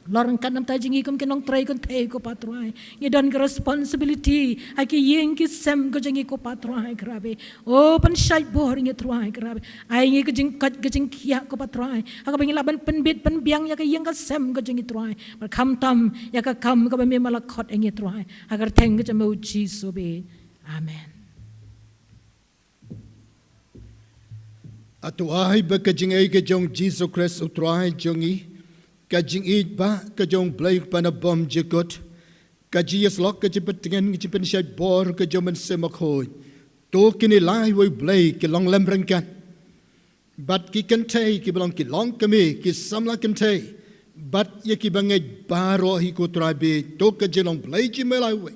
Lor ryngkat namar jong ngi kum ki nongtrei kynthei ko Pa Trai. Ngi don ka responsibility ha ki ïing ki sem ka jong ngi ko Pa Trai Kynrad. O pynshait bor ïa ngi Trai Kynrad. Ai ngi ka jingkoit ka jingkhiah ko Pa Trai. Ha kaba ngi lah ban pynbit pynbiang ïa ka ïing ka sem ka jong ngi Trai. Bad khamtam ïa ka kam kaba me ma la khot ïa ngi Trai. Ha ka kyrteng ka jong me Jisu bad. Amen. Hato ai ba ka jingaiei ka jong Jisu Khrist U Trai jong ngi, ka jingïeit ba ka jong U Blei Kpa nabym jukut, ka jingïasyllok ka jingpyntngen ka jingpynshait bor ka jong U Mynsiem Bakhuid, to kine lai wei U Blei ki long lem ryngkat bad ki kynthei kiba long ki longkmie, ki samla kynthei, bad ïa kiba ngeit baroh hi ko Trai bad to ka jinglong Blei jong me lai wei.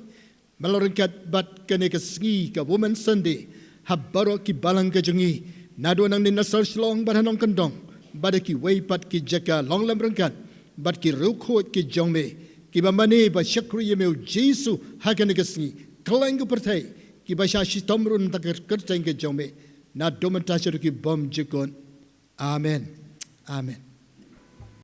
Ba long ryngkat bad kane ka sngi ka Women's Sunday ha baroh ki balang ka jong ngi, naduh nangne na sor Shillong bad ha nongkyndong bad ha kiwei pat ki jaka long lem ryngkat bad ki riewkhuid ki jong me kiba mane ba shakri ïa me U Jisu ha kane ka sngi. Kylleng ka pyrthei kiba shah shitom ruh na ka kyrteng ka jong me, naduh mynta shaduh ki bym jukut. Amen. Amen.